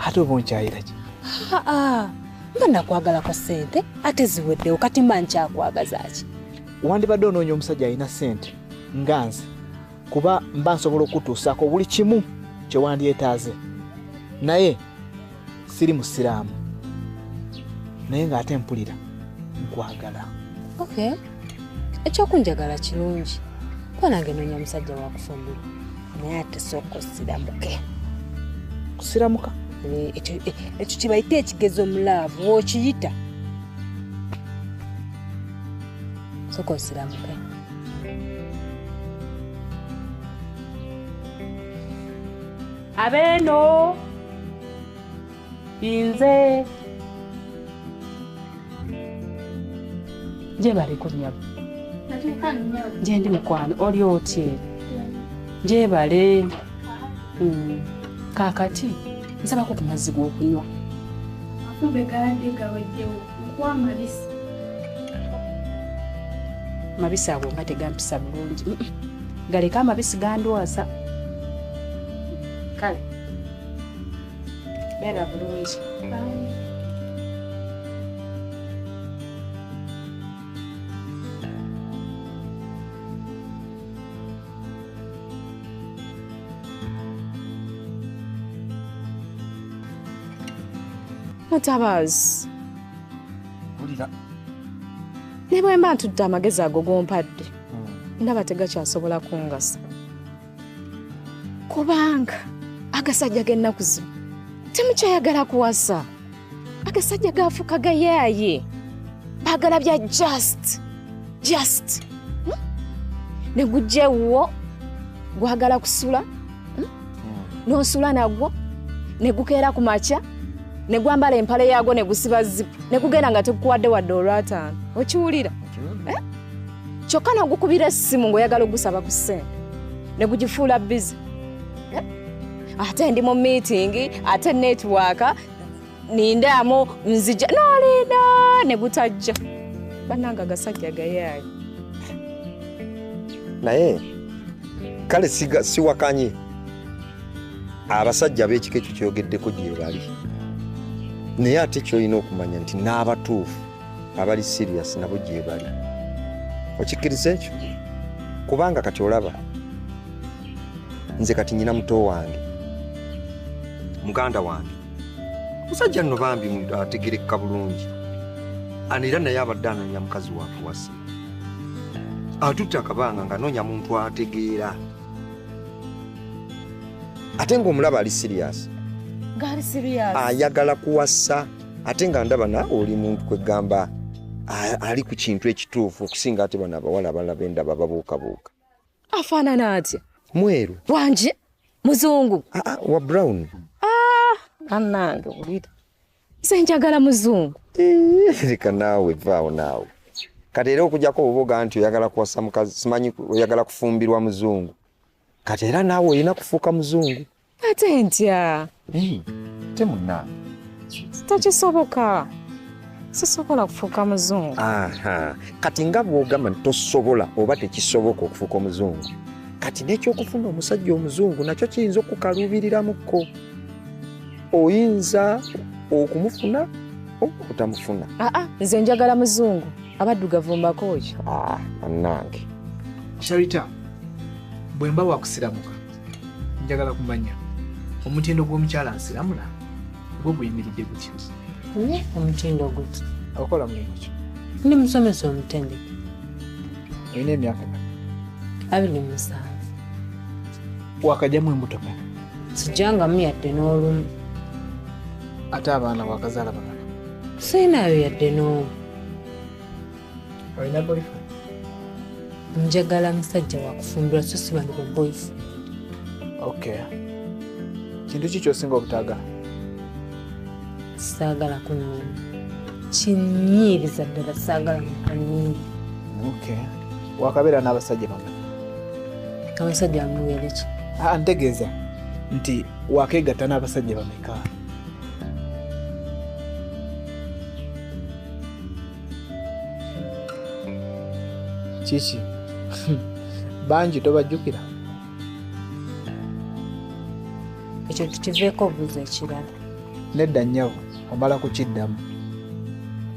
[SPEAKER 6] Ate oba onkyayira ki?
[SPEAKER 7] Mba nakwagalako ssente ate ziweddewo, kati mba nkyakwagaza ki?
[SPEAKER 6] Wandibadde onoonya omusajja alina ssente nga nze, kuba mba nsobola okutuusaako buli kimu kye wandyetaaze, naye siri musiraamu, naye ng'ate mpulira nkwagala.
[SPEAKER 7] Okay, ekyokunjagala kirungi kuba nange noonya musajja wa kufumbirwa, naye ate sooka osiramuke.
[SPEAKER 6] Kusiramuka?
[SPEAKER 7] Ekyo kibayita ekigezo mu laavu, w'okiyita. Sooka osiramuke.
[SPEAKER 3] Abeeno nze gyebaleko nnyabo. Gye ndi mukwano, oli otye? Gyebale. Kaakati nsabako ku mazzi g'okunywa.
[SPEAKER 9] Amafumbe gabadde gaweddewo, nkuwa amabisi.
[SPEAKER 3] Amabisi ago nga tegampisa bulungi. Galeka amabisi gandwaza. Kale beera bulungi.
[SPEAKER 2] Mutabazi,
[SPEAKER 8] Mpulira.
[SPEAKER 2] Ne bwe mba ntudde amagezi ago g'ompadde, ndaba tegakyasobola kungasa, kubanga agasajja g'ennaku zino temukyayagala kuwasa. Agasajja gaafuuka gayaaye, baagala bya just ne gujja ewuwo gwagala kusula, n'osula nagwo, ne gukeera ku makya ne gwambala empale yagwo ne gusiba zipu ne gugenda nga tekukuwadde wadde olwataano. Okiwulira? Kyokka n'ogukubira essimu ng'oyagala ogusaba ku ssente ne gugifuula bizi. Ate ndi mu meeting, ate network nindaamu nzija, n'olinda ne gutajja. Bannange agasajja gayaaye.
[SPEAKER 8] Naye kale siwakanye abasajja ab'ekika ekyo kyogeddeko gye bali, naye ate ky'olina okumanya nti n'abatuufu abali serious nabo gye bali. Okikkiriza ekyo? Kubanga kati olaba nze kati nnyina muto wange, muganda wange, musajja nno bambi ategerekka bulungi, era naye abadde anoonya mukazi wakuwasa. Atutte akabanga ng'anoonya muntu ategeera, ate ng'omulaba ali serious.
[SPEAKER 2] Ng'ali serious,
[SPEAKER 8] ayagala kuwasa, ate nga ndaba naawe oli muntu kwegamba ali ku kintu ekituufu okusinga ate bano abawala abalala bendaba babuukabuuka.
[SPEAKER 2] Afaanana atya?
[SPEAKER 8] Mweru.
[SPEAKER 2] Wangi? Muzungu?
[SPEAKER 8] Wa brown.
[SPEAKER 2] Bannange wulira, nze njagala muzungu.
[SPEAKER 8] Leka naawe, vaawo naawe. Kati era okujjako obuboga nti oyagala kuwasa mukazi, simanyi oyagala kufumbirwa muzungu, kati era naawe olina kufuuka muzungu.
[SPEAKER 2] Ate ntya?
[SPEAKER 8] Ate munnange
[SPEAKER 2] tekisoboka, sisobola kufuuka muzungu.
[SPEAKER 8] Kati nga bw'ogamba nti tosobola oba tekisoboka okufuuka omuzungu, kati n'ekyokufuna omusajja omuzungu nakyo kiyinza okukaluubiriramukko. Oyinza okumufuna oba otamufuna.
[SPEAKER 2] Nze njagala muzungu. Abaddugavu mbakooki.
[SPEAKER 8] Ah, bannange.
[SPEAKER 6] Sharita, bwe mba wakusiramuka, njagala kumanya omutindo gw'omukyala nsiramula gwo guyimiridde gutya?
[SPEAKER 7] Nye omutindo guti.
[SPEAKER 6] Okola mulimu ki?
[SPEAKER 7] Ndi musomesa omutendeke.
[SPEAKER 6] Olina emyaka emeka?
[SPEAKER 7] 27.
[SPEAKER 6] Wakajjamu embuto mmeka?
[SPEAKER 7] Sijjangamu yadde n'olumu.
[SPEAKER 6] Ate abaana wakazaala bameka?
[SPEAKER 7] Sirinayo yadde n'omu.
[SPEAKER 6] Olina boyfriend?
[SPEAKER 7] Njagala musajja wa kufumbirwa so si bano ba boyfriend.
[SPEAKER 6] Okay. Kintu ki ky'osinga obutaagala?
[SPEAKER 7] Saagala kunyiiga. Kinyiiriza ddala saagala kunyiiga.
[SPEAKER 6] Okay. Wakabeera n'abasajja bameka?
[SPEAKER 7] Abasajja bamuwere ki?
[SPEAKER 6] Ah, ntegeeza nti wakeegatta n'abasajja bameka? Kiki? Bangi tobajjukira?
[SPEAKER 7] Ekyo tukiveeko obuuza ekirala.
[SPEAKER 6] Nedda nnyabo, omala kukiddamu.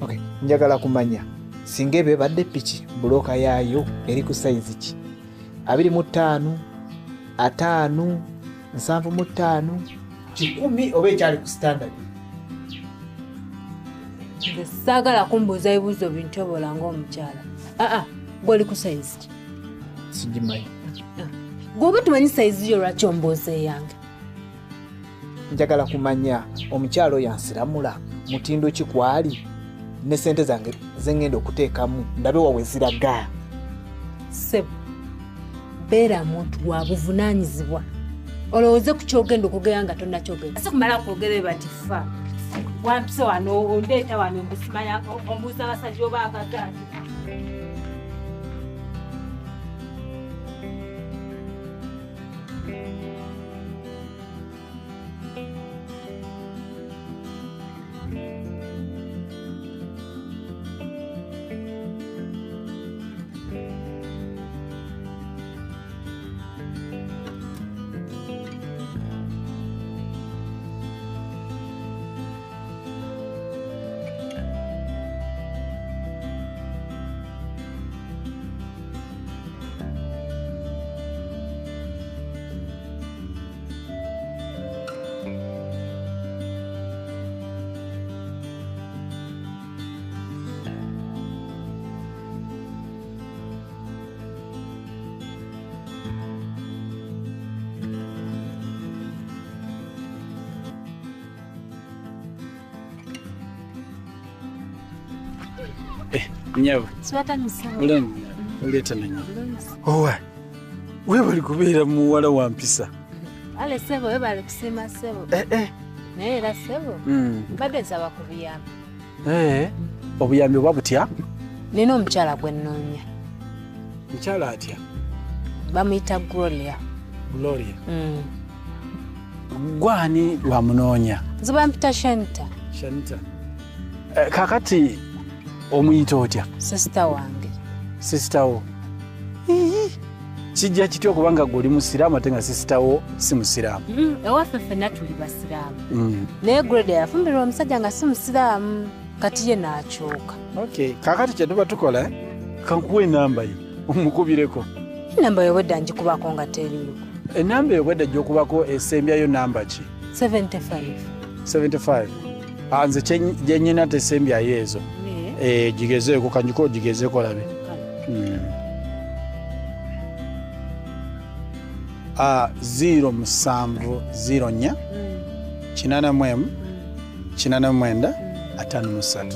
[SPEAKER 6] Okay, njagala kumanya singa ebyo ebadde piki bulooka yaayo eri ku sayizi ki? 25, 50, 75, 100 oba ekyali ku standard?
[SPEAKER 7] Nze saagala kumbuuza ebibuuzo bintobola ng'omukyala. Aa, gwe oli ku sayizi ki?
[SPEAKER 6] Sigimanyi.
[SPEAKER 7] Gwe oba tumanyi sayizi yo lwaki ombuuza eyange?
[SPEAKER 6] Njagala kumanya omukyala oyo ansiramula mutindo ki kwali ne ssente zange ze ngenda okuteekamu ndabe wa we ziraga.
[SPEAKER 7] Ssebo, beera muntu wa buvunaanyizibwa. Olowooze ku ky'ogenda okwogera nga tonnakyogera. Si kumala kwogera bati fa. Wampise wano ondeeta wano mbusimanya ombuuza abasajja oba akagaati.
[SPEAKER 1] Nyabo. Oleeta na nyabo. Owa. Weebale kubeera muwala wa mpisa.
[SPEAKER 7] Ale ssebo weebale kusiima ssebo. Naye era ssebo mbadde nsaba ku buyambi.
[SPEAKER 1] Obuyambi oba butya?
[SPEAKER 7] Nina omukyala gwe nnoonya.
[SPEAKER 1] Mukyala atya?
[SPEAKER 7] Bamuyita Gloria.
[SPEAKER 1] Gloria? Gwani wamunoonya?
[SPEAKER 7] Nze bampita Shanita.
[SPEAKER 1] Shanita. Kaakati omuyita otya?
[SPEAKER 7] Sisita wange.
[SPEAKER 1] Sisita wo? Kijja kitya okubanga gwe oli musiraamu ate nga sisita wo si musiraamu?
[SPEAKER 7] Ewaffe ffenna tuli basiraamu. Naye Gloria yafumbirwa omusajja nga si musiraamu kati ye n'akyuka.
[SPEAKER 1] Okay, kaakati kye tuba tukola kankuwe enamba ye omukubireko.
[SPEAKER 7] Enamba yo obwedda ngikubako nga teriiko.
[SPEAKER 1] Enamba yo obwedda gy'okubako esembyayo namba ki?
[SPEAKER 7] 75.
[SPEAKER 1] 75. Nze gye nnyina tesembyayo ezo. Gigezeeko kanjiko ogigezeeko olabe. 0 7 0 4 81 89 53.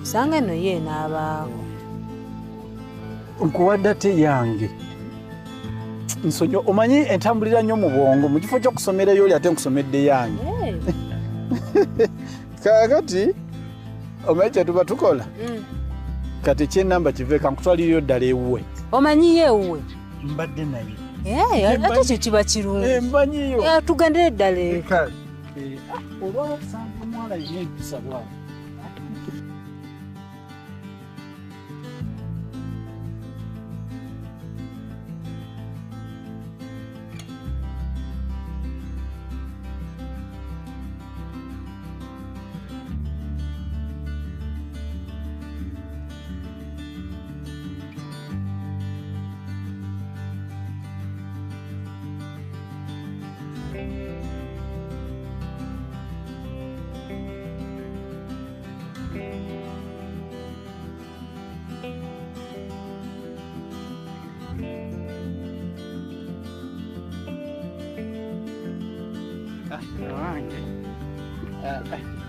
[SPEAKER 7] Osanga nno ye n'abaako.
[SPEAKER 1] Nkuwadde ate yange. Nsonyiwa omanyi entambulira nnyo mu bwongo mu kifo ky'okusomerayo oli ate nkusomedde yange. Kaakati omanyi kye tuba tukola? Kati eky'ennamba kive kankutwaliriyo ddala ewuwe.
[SPEAKER 7] Omanyiyo ewuwe?
[SPEAKER 1] Mbadde naye.
[SPEAKER 7] Ate ekyo kiba kirungi.
[SPEAKER 1] Mmanyiyo.
[SPEAKER 7] Tugendere ddala eka.
[SPEAKER 1] Olwaba okusanga omuwala alina empisa bw'ati.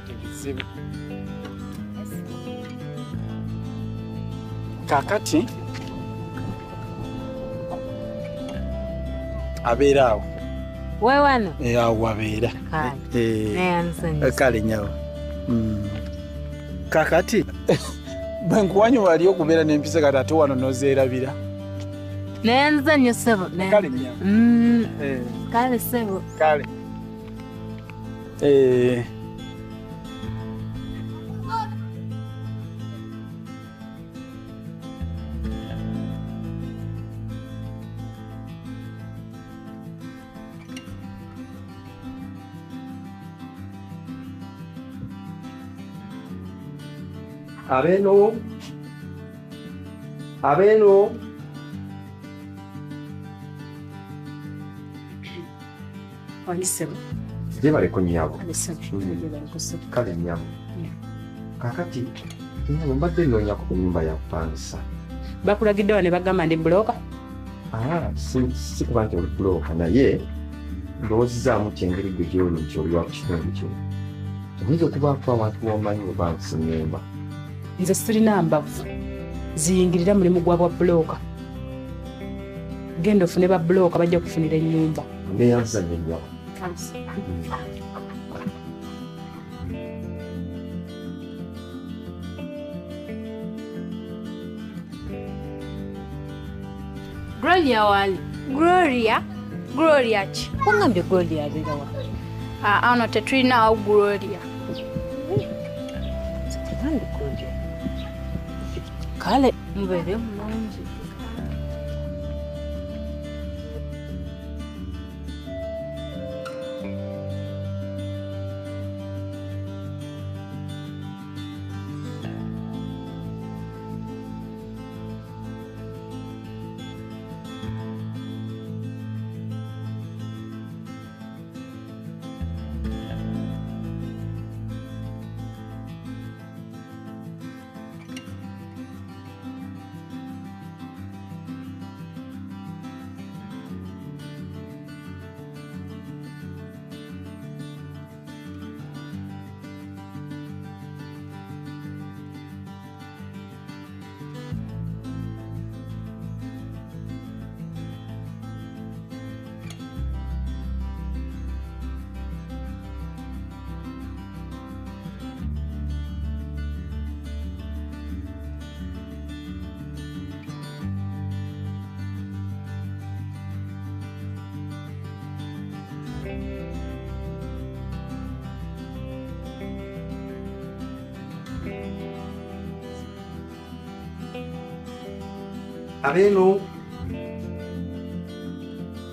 [SPEAKER 1] Ebizibu. Kakati abeera awo.
[SPEAKER 7] Wewe wano?
[SPEAKER 1] Awo wabeera. Kale nyawo. Kakati bwe nkuwanyi wali okubeera n'empisa kati ate wano n'ozeerabira.
[SPEAKER 7] Neyanza nnyo ssebo.
[SPEAKER 1] Kale nyawo.
[SPEAKER 7] Kale ssebo.
[SPEAKER 1] Kale.
[SPEAKER 8] Abeno. Abeno.
[SPEAKER 3] Walisebo.
[SPEAKER 8] Jebaleko nnyabo. Kale nnyabo. Kakati nnyabo mbadde nnoonyako ku nnyumba ya kupangisa.
[SPEAKER 3] Bakulagidde wano ne bagamba ndi bulooka?
[SPEAKER 8] Si kuba nti oli bulooka naye ndowoozezaamu nti engeri gwe gy'oli nti oli wa ku kitundu kino. Oyinza okubaako abantu b'omanyi bwe nnyumba.
[SPEAKER 3] Nze sirina mbavu ziyingirira mulimu gwa bwa bulooka. Genda ofune ba bulooka bajja kufunira ennyumba.
[SPEAKER 8] Neeyanza nnyo nnyabo.
[SPEAKER 9] Gloria wali.
[SPEAKER 10] Gloria? Gloria ki?
[SPEAKER 7] Wangambye Gloria abeera wa?
[SPEAKER 10] Ano tetulinawo Gloria.
[SPEAKER 7] Kale mubeere bulungi.
[SPEAKER 8] Abeno.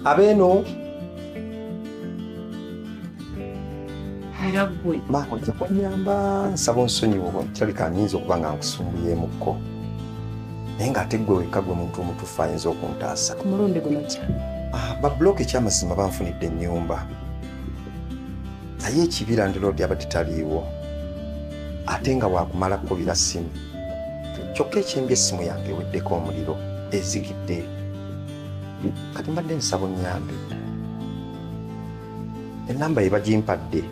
[SPEAKER 8] Abeno. Maama ojja kunnyamba nsaba onsonyiwe kirabika nnyinza okuba nga nkusumbuyeemukko naye ng'ate ggwe wekka gwe muntu omutuufu ayinza okuntaasa.
[SPEAKER 3] Ku mulundi guno ki?
[SPEAKER 8] Babulooka ekyamazima banfunidde ennyumba naye ekibi landiroodi abadde taliiwo ate nga waakumala kkubira ssimu kyokka ekyembi essimu yange eweddeko omuliro ezigidde. Kati mbadde nsaba onnyambe. Ennamba ye bagimpadde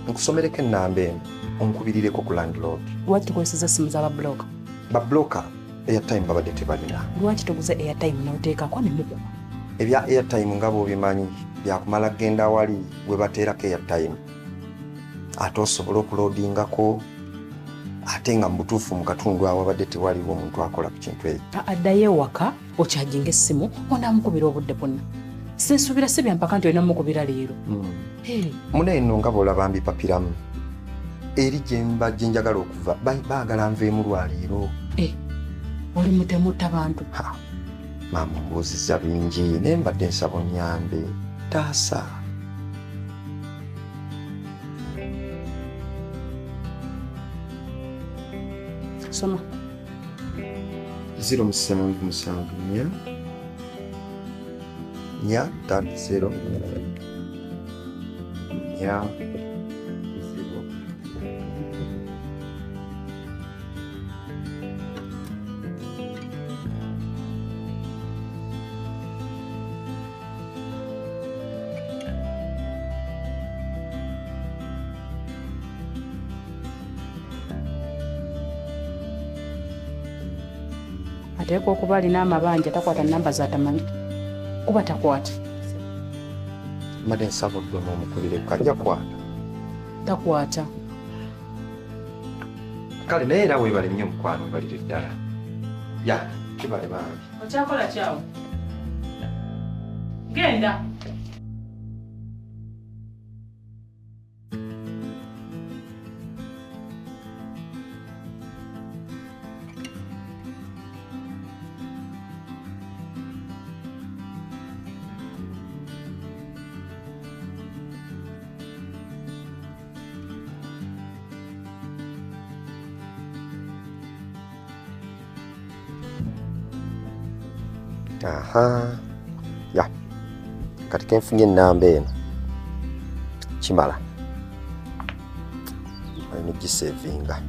[SPEAKER 8] nkusomereko ennamba eno onkubirireko ku landlord.
[SPEAKER 3] Lwaki tukozesezza ssimu z'ababulooka?
[SPEAKER 8] Babulooka airtime babadde tebalina.
[SPEAKER 3] Lwaki toguze airtime n'oteekako ne mukuba?
[SPEAKER 8] Ebya airtime nga bw'obimanyi byakumala kugenda wali we bateerako airtime ate osobola okuloodingako ate nga mu butuufu mu katundu awo abadde tewaliwo omuntu akola ku kintu ekyo.
[SPEAKER 3] Addayo ewaka okyajinga essimu onaamukubira obudde bwonna. Sinsuubira si byampaka nti olina mukubira leero.
[SPEAKER 8] Muna eno nga bw'olaba mbipapiramu eri gye mba gye njagala okuva baagala nveemu lwa leero.
[SPEAKER 3] Oli mutemu otta bantu.
[SPEAKER 8] Maama mbuuzizza bingi naye mbadde nsaba onnyambe taasa.
[SPEAKER 3] Soma.
[SPEAKER 8] 0 7 7 4 4 5 0 4 0.
[SPEAKER 3] Ateekwa okuba alina amabanja takwata namba z'atamanyi. Kuba takwata.
[SPEAKER 8] Mbadde nsaba oddemu omukubire kajja kwata.
[SPEAKER 3] Takwata.
[SPEAKER 8] Kale naye era weebale nnyo mukwano, weebalire ddala. Ya, kibale bambi.
[SPEAKER 3] Okyakola kyawo? Genda.
[SPEAKER 8] Aha. Ya. Kati kenfunye ennamba eno. Kimala. Alina ogisevinga.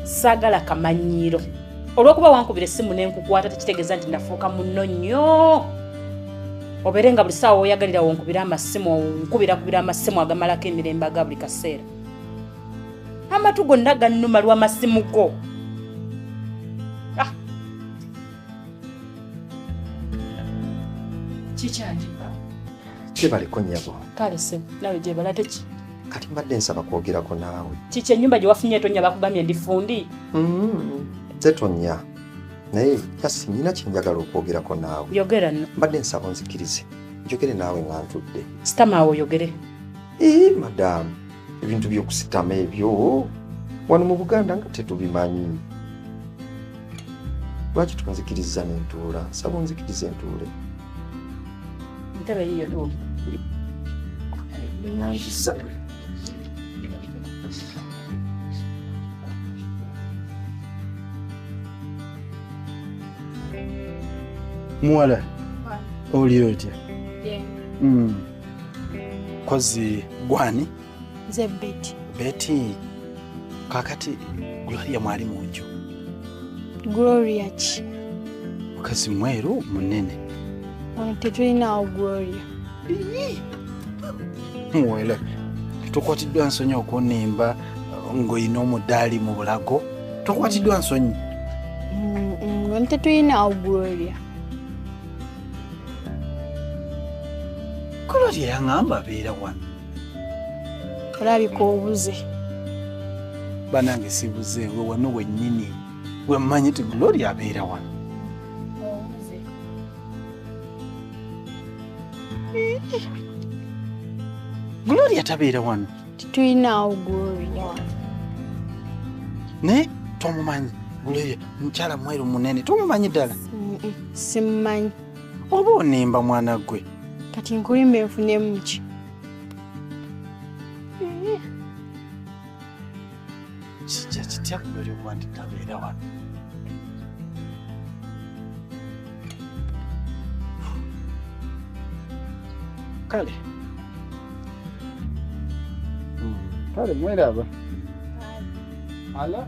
[SPEAKER 3] Saagala kamanyiiro. Olw'okuba wankubira essimu ne nkukwata tekitegeeza nti nafuuka munno nnyo. Obeere nga buli ssaawa w'oyagalira wonkubira amasimu, nkubirakubira amasimu agamalako emirembe aga buli kaseera. Amatu gonna gannuma lw'amasimu go. Kikyandiba.
[SPEAKER 8] Kyebaleko nnyabo.
[SPEAKER 3] Kale ssebo, naawe gyebala teki.
[SPEAKER 8] Kati mbadde nsaba kwogerako naawe.
[SPEAKER 3] Kiki ennyumba gye wafunye etonya bakugambye ndi fundi?
[SPEAKER 8] Tetonya. Naye just nnina kye njagala okwogerako naawe.
[SPEAKER 3] Yogera nno.
[SPEAKER 8] Mbadde nsaba onzikirize. Njogere naawe nga ntudde.
[SPEAKER 3] Sitama awo oyogere.
[SPEAKER 8] Madam, ebintu by'okusitama ebyo wano mu Buganda nga tetubimanyi. Lwaki tonzikiriza ne ntuula? Nsaba onzikirize ntuule.
[SPEAKER 3] Ntebe yiyo tuula.
[SPEAKER 8] Nyanjisa.
[SPEAKER 1] Muwala, oli otya? Kozi gwani?
[SPEAKER 10] Nze Betty.
[SPEAKER 1] Betty, kakati Gloria mwali mu nju.
[SPEAKER 10] Gloria ki?
[SPEAKER 1] Mukazi mweru munene.
[SPEAKER 10] Wano tetulinawo Gloria.
[SPEAKER 1] Muwele, tokwatiddwa nsonyi okunimba ng'olina omudaali mu bulago. Tokwatiddwa nsonyi.
[SPEAKER 10] Wano tetulinawo Gloria.
[SPEAKER 1] Gloria yaŋŋamba abeera wano.
[SPEAKER 10] Olabika obuze.
[SPEAKER 1] Banange sibuze, we wano wennyini. We mmanyi nti Gloria abeera wano.
[SPEAKER 10] Obuze.
[SPEAKER 1] Gloria tabeera wano.
[SPEAKER 10] Tetulinawo Gloria wano.
[SPEAKER 1] Naye tomumanyi Gloria mukyala mweru munene, tomumanyi ddala?
[SPEAKER 10] Simumanyi.
[SPEAKER 1] Oba onimba mwana gwe.
[SPEAKER 10] Kati nkulimba nfunemu ki?
[SPEAKER 1] Kijja kitya Gloria okuba nti tabeera wano? Kale. Kale mweraba. Ala.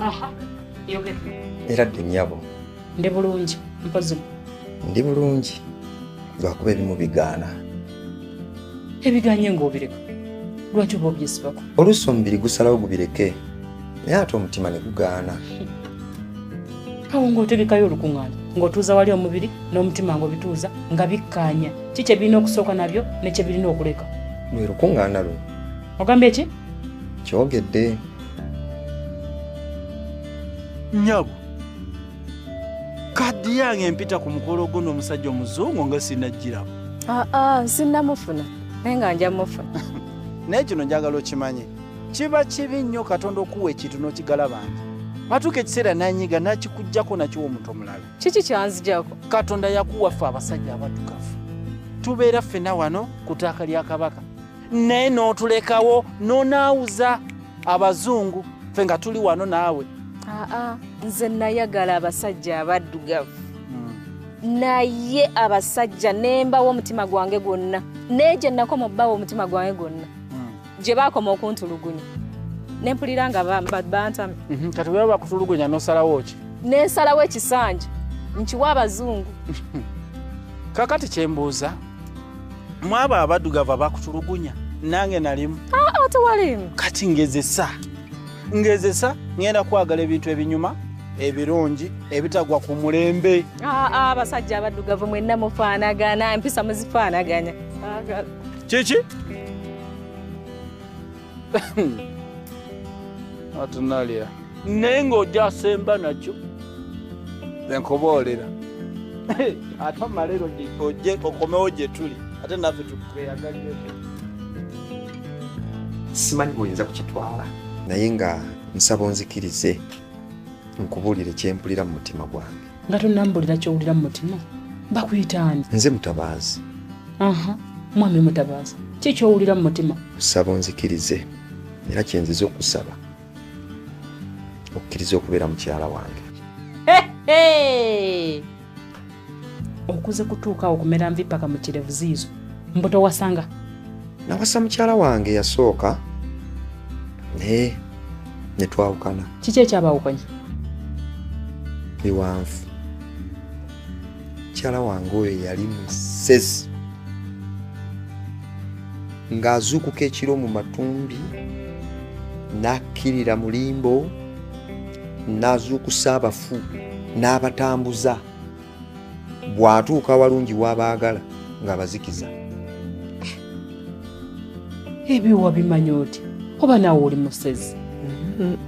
[SPEAKER 3] Aha, yogera.
[SPEAKER 8] Era dde nnyabo.
[SPEAKER 3] Ndi bulungi, mpozi.
[SPEAKER 8] Ndi bulungi. Lwakuba ebimu bigaana.
[SPEAKER 3] Ebiganye ng'obireka. Lwaki oba obyesibako?
[SPEAKER 8] Oluusi omubiri gusalawo gubireke, naye ate omutima ne gugaana.
[SPEAKER 3] Awo ng'otegekayo olukuŋŋaana, ng'otuuza wali omubiri n'omutima ng'obituuza nga bikkaanya. Ki kye birina okusooka nabyo ne kye birina okuleka?
[SPEAKER 8] Lwe lukuŋŋaana luno.
[SPEAKER 3] Ogambye ki?
[SPEAKER 8] Kyogedde.
[SPEAKER 1] Nnyabo, kaddi yange empita ku mukolo gwo n'omusajja omuzungu nga sinnagiraba.
[SPEAKER 2] Aa, sinnamufuna, naye nga nja mufuna.
[SPEAKER 1] Naye kino njagala okimanye, kiba kibi nnyo Katonda okuwa ekintu n'okigalabanja. Atuuka ekiseera n'anyiga n'akikuggyako n'akiwa omuntu omulala.
[SPEAKER 2] Kiki kyanzijako?
[SPEAKER 1] Katonda yakuwa ffe abasajja abaddugavu. Tubeera ffenna wano ku ttaka lya Kabaka. Naye n'otulekawo n'onaawuza abazungu ffe nga tuli wano naawe.
[SPEAKER 2] Aa, nze nayagala abasajja abaddugavu. Naye abasajja ne mbawa omutima gwange gwonna. Naye gye nakoma obbawa omutima gwange gwonna. Gye baakoma okuntulugunya. Ne mpulira nga bantamye.
[SPEAKER 1] Kati bwe bakutulugunya n'osalawo ki?
[SPEAKER 2] Ne nsalawo ekisanja nkiwa abazungu.
[SPEAKER 1] Kaakati kye mbuuza, mu abo abaddugavu abakutulugunya nange nalimu?
[SPEAKER 2] Aa, tewalimu.
[SPEAKER 1] Kati ngezesa. Ngezesa ngenda kwagala ebintu ebinyuma, ebirungi, ebitagwa ku mulembe.
[SPEAKER 2] Aa, abasajja abaddugavu mwenna mufaanagana, empisa muzifaanaganya.
[SPEAKER 1] Kiki? Atunalya. Naye ng'ojja asemba nakyo. Nkuboolera. Ate omala ojje okomewo gye tuli, ate naffe tukweyagalireko.
[SPEAKER 8] Simanyi bw'oyinza kukitwala. Naye nga nsaba onzikirize nkubuulire kye mpulira mu mutima gwange.
[SPEAKER 3] Nga tonnambuulira ky'owulira mu mutima, bakuyita ani?
[SPEAKER 8] Nze Mutabaazi.
[SPEAKER 3] Aha, mwami Mutabaazi, ki ky'owulira mu mutima?
[SPEAKER 8] Nsaba onzikirize era kye nzize okusaba okkirize okubeera mukyala wange.
[SPEAKER 3] Okuze kutuuka okumera nvi paka mu kirevu ziizo. Mbu towasanga?
[SPEAKER 8] Nawasa mukyala wange yasooka naye ne twawukana.
[SPEAKER 3] Kiki ekyabawukanya?
[SPEAKER 8] Biwanvu. Mukyala wange oyo yali musezi. Ng'azuukuka ekiro mu matumbi, n'akkirira mu limbo, n'azuukusa abafu, n'abatambuza. Bw'atuuka awalungi w'abaagala ng'abazikiza.
[SPEAKER 3] Ebyo wabimanyi oti? Oba naawe oli musezi?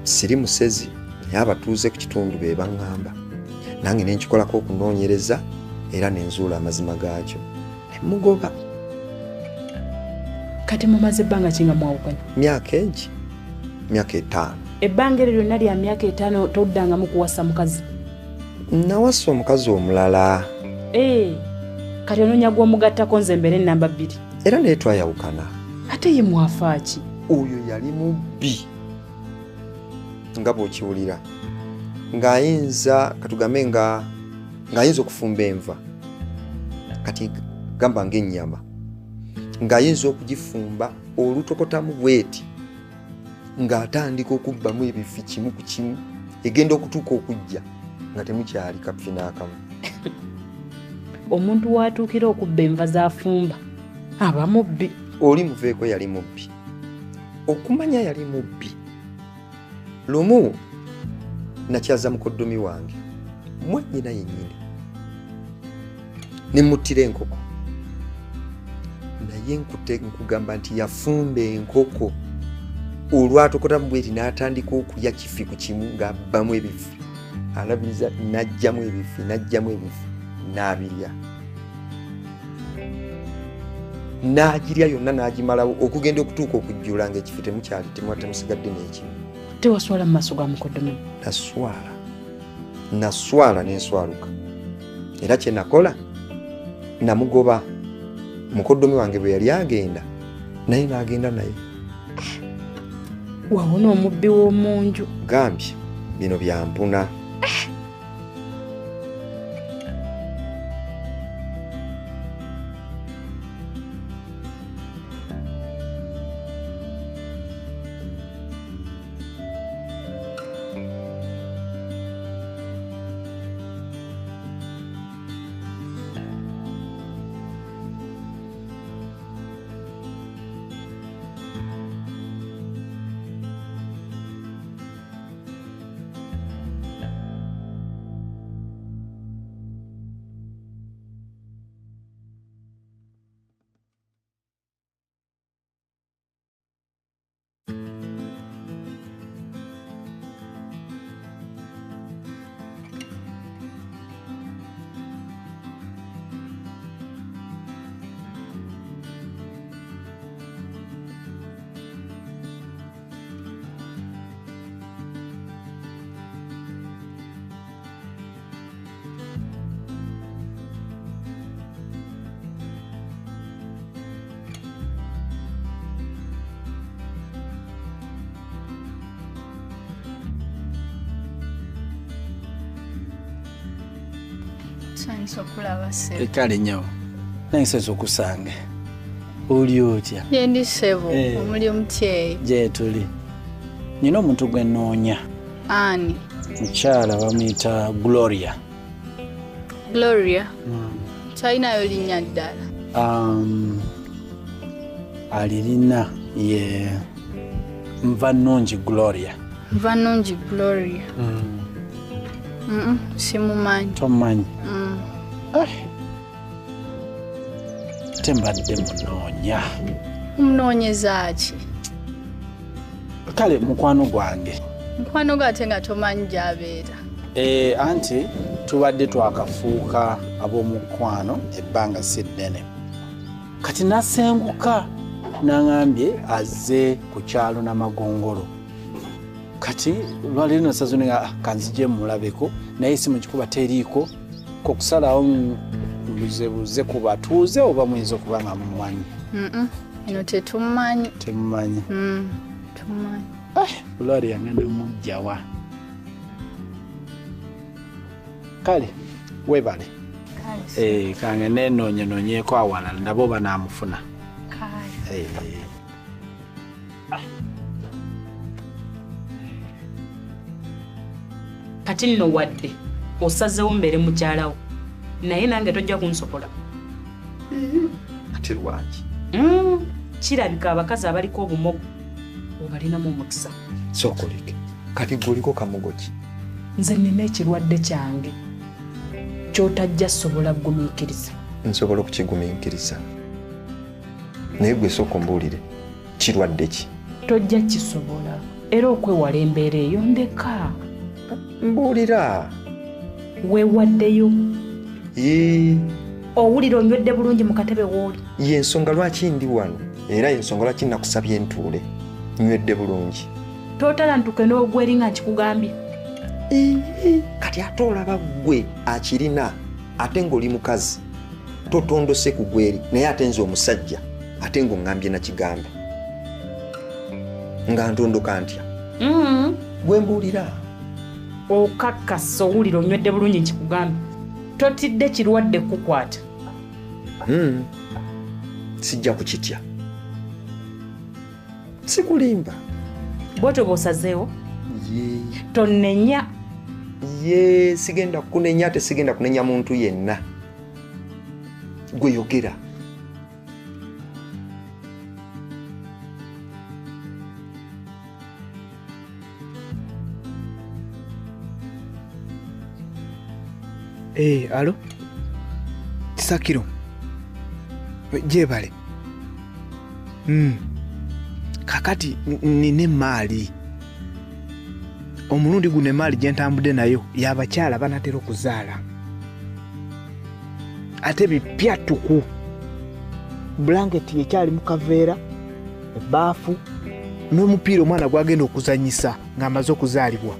[SPEAKER 8] Siri musezi, naye abatuuze ku kitundu be baŋŋamba. Nange ne nkikolako okunoonyereza era ne nzuula amazima gaakyo. Ne mugoba.
[SPEAKER 3] Kati mumaze ebbanga ki nga mwawukanye?
[SPEAKER 8] Myaka egi, myaka 5.
[SPEAKER 3] Ebbanga eryo lyonna lya myaka 5 toddangamu kuwasa mukazi?
[SPEAKER 8] Nawasa omukazi omulala.
[SPEAKER 3] Kati onoonya gw'omugattako nze mbeere nnamba 2.
[SPEAKER 8] Era naye twayawukana.
[SPEAKER 3] Ate ye mwafa ki?
[SPEAKER 8] Oyo yali mubbi. Nga bw'okiwulira. Ng'ayinza, katugambe ng'ayinza okufumba enva. Kati Gamba ng'ennyama ng'ayinza okugifumba olutokotamu bweti ng'atandika okubbamu ebifi kimu ku kimu, egenda okutuuka okujja nga temukyali kafi n'akamu.
[SPEAKER 3] Omuntu w'atuukira okubba enva z'afumba aba mubbi.
[SPEAKER 8] Oli muveeko yali mubbi, okumanya yali mubbi. Lumu nakyaza mukoddomi wange mwannyina yennyini ne muttira enkoko, naye nkugamba nti yafumba enkoko olwatokotamu bweti n'atandika okulya kifi ku kimu ng'abbamu ebifi, alabiriza n'aggyamu ebifi, n'aggyamu ebifi, n'abirya, n'agirya yonna n'agimalawo okugenda okutuuka okujjula ng'ekifi temukyali, temusigadde n'ekimu.
[SPEAKER 3] Tewaswala mu maaso ga mukoddomi?
[SPEAKER 8] Naswala, naswala n'enswaluka. Era kye nakola namugoba. Mukoddomi wange bwe yali agenda naye n'agenda naye.
[SPEAKER 3] Wawona omubbi w'omunju.
[SPEAKER 8] Gambye bino byampuna.
[SPEAKER 1] Kale nnyo nange nsanyuse okusanga. Oli otya?
[SPEAKER 10] Gyendi ssebo, omuli omutyeyi.
[SPEAKER 1] Gye tuli. Nina omuntu gwe nnoonya.
[SPEAKER 10] Ani?
[SPEAKER 1] Mukyala bamuyita Gloria.
[SPEAKER 10] Gloria? Talinayo linnya ddala?
[SPEAKER 1] Alirina ye Nva Nnungi Gloria.
[SPEAKER 10] Nva Nnungi Gloria. Simumanyi.
[SPEAKER 1] Tomumanyi? Tembadde munoonya.
[SPEAKER 10] Omunoonyeza ki?
[SPEAKER 1] Kale mukwano gwange.
[SPEAKER 10] Mukwano gwo ate nga tomanyi gy'abeera?
[SPEAKER 1] Anti tubadde twakafuuka ab'omukwano ebbanga si ddene. Kati nasenguka n'aŋambye azze ku kyalo Namagongolo. Kati lwali lino sazone nga kanzije mulabeko, naye essimu gikuba teriiko, kokusalawo mbuzebuze ku batuuze oba muyinza okuba nga mumumanyi.
[SPEAKER 10] Eno tetumanyi.
[SPEAKER 1] Temumanyi.
[SPEAKER 10] Tumanyi.
[SPEAKER 1] Gloria ngenda mujjawa. Kale weebale. Kange nenoonye noonyeeko awalala ndaba oba naamufuna.
[SPEAKER 10] Kale.
[SPEAKER 3] Kati nno wadde osazeewo mbeere mukyalawo, naye nange tojja kunsobola.
[SPEAKER 8] Ate lwaki?
[SPEAKER 3] Kirabika abakazi abaliko obumogo obalinamu omukisa.
[SPEAKER 8] Sooka oleke. Kati gwe oliko kamogo ki?
[SPEAKER 3] Nze nnina ekirwadde kyange ky'otajja sobola kugumiikiriza.
[SPEAKER 8] Nsobola okukigumiikiriza, naye gwe sooka ombuulire kirwadde ki?
[SPEAKER 3] Tojja kisobola, era okwewala embeera eyo ndeka.
[SPEAKER 8] Mbuulira.
[SPEAKER 3] Weewaddeyo. Owulira onywedde bulungi mu katebe w'oli.
[SPEAKER 8] Y'ensonga lwaki ndi wano, era y'ensonga lwaki nakusabye ntuule. Nywedde bulungi.
[SPEAKER 3] Tootalantuke n'ogwa eri nga nkikugambye.
[SPEAKER 8] Kati ate olaba ggwe akirina ate ng'oli mukazi totondose ku gweri, naye ate nze omusajja ate ng'oŋŋambye nakigambe nga ntondoka ntya? Gwe mbuulira.
[SPEAKER 3] Okakkasa owulira onywedde bulungi nkikugambye. Totidde kirwadde kukwata.
[SPEAKER 8] Sijja kukitya. Sikulimba.
[SPEAKER 3] Bw'otyo bw'osazeewo?
[SPEAKER 8] Ye.
[SPEAKER 3] Tonnenya?
[SPEAKER 8] Ye, sigenda kunenya ate sigenda kunenya muntu yenna. Gwe yogera.
[SPEAKER 6] Alo? Kisakiro. Jebale. Kakati nina emaali. Omulundi guno emaali gye ntambudde nayo y'abakyala banatera okuzaala. Ate bipya ttuku. Blanketi ekyali mu kaveera, ebbaafu, n'omupiira omwana gw'agenda okuzannyisa ng'amaze okuzaalibwa.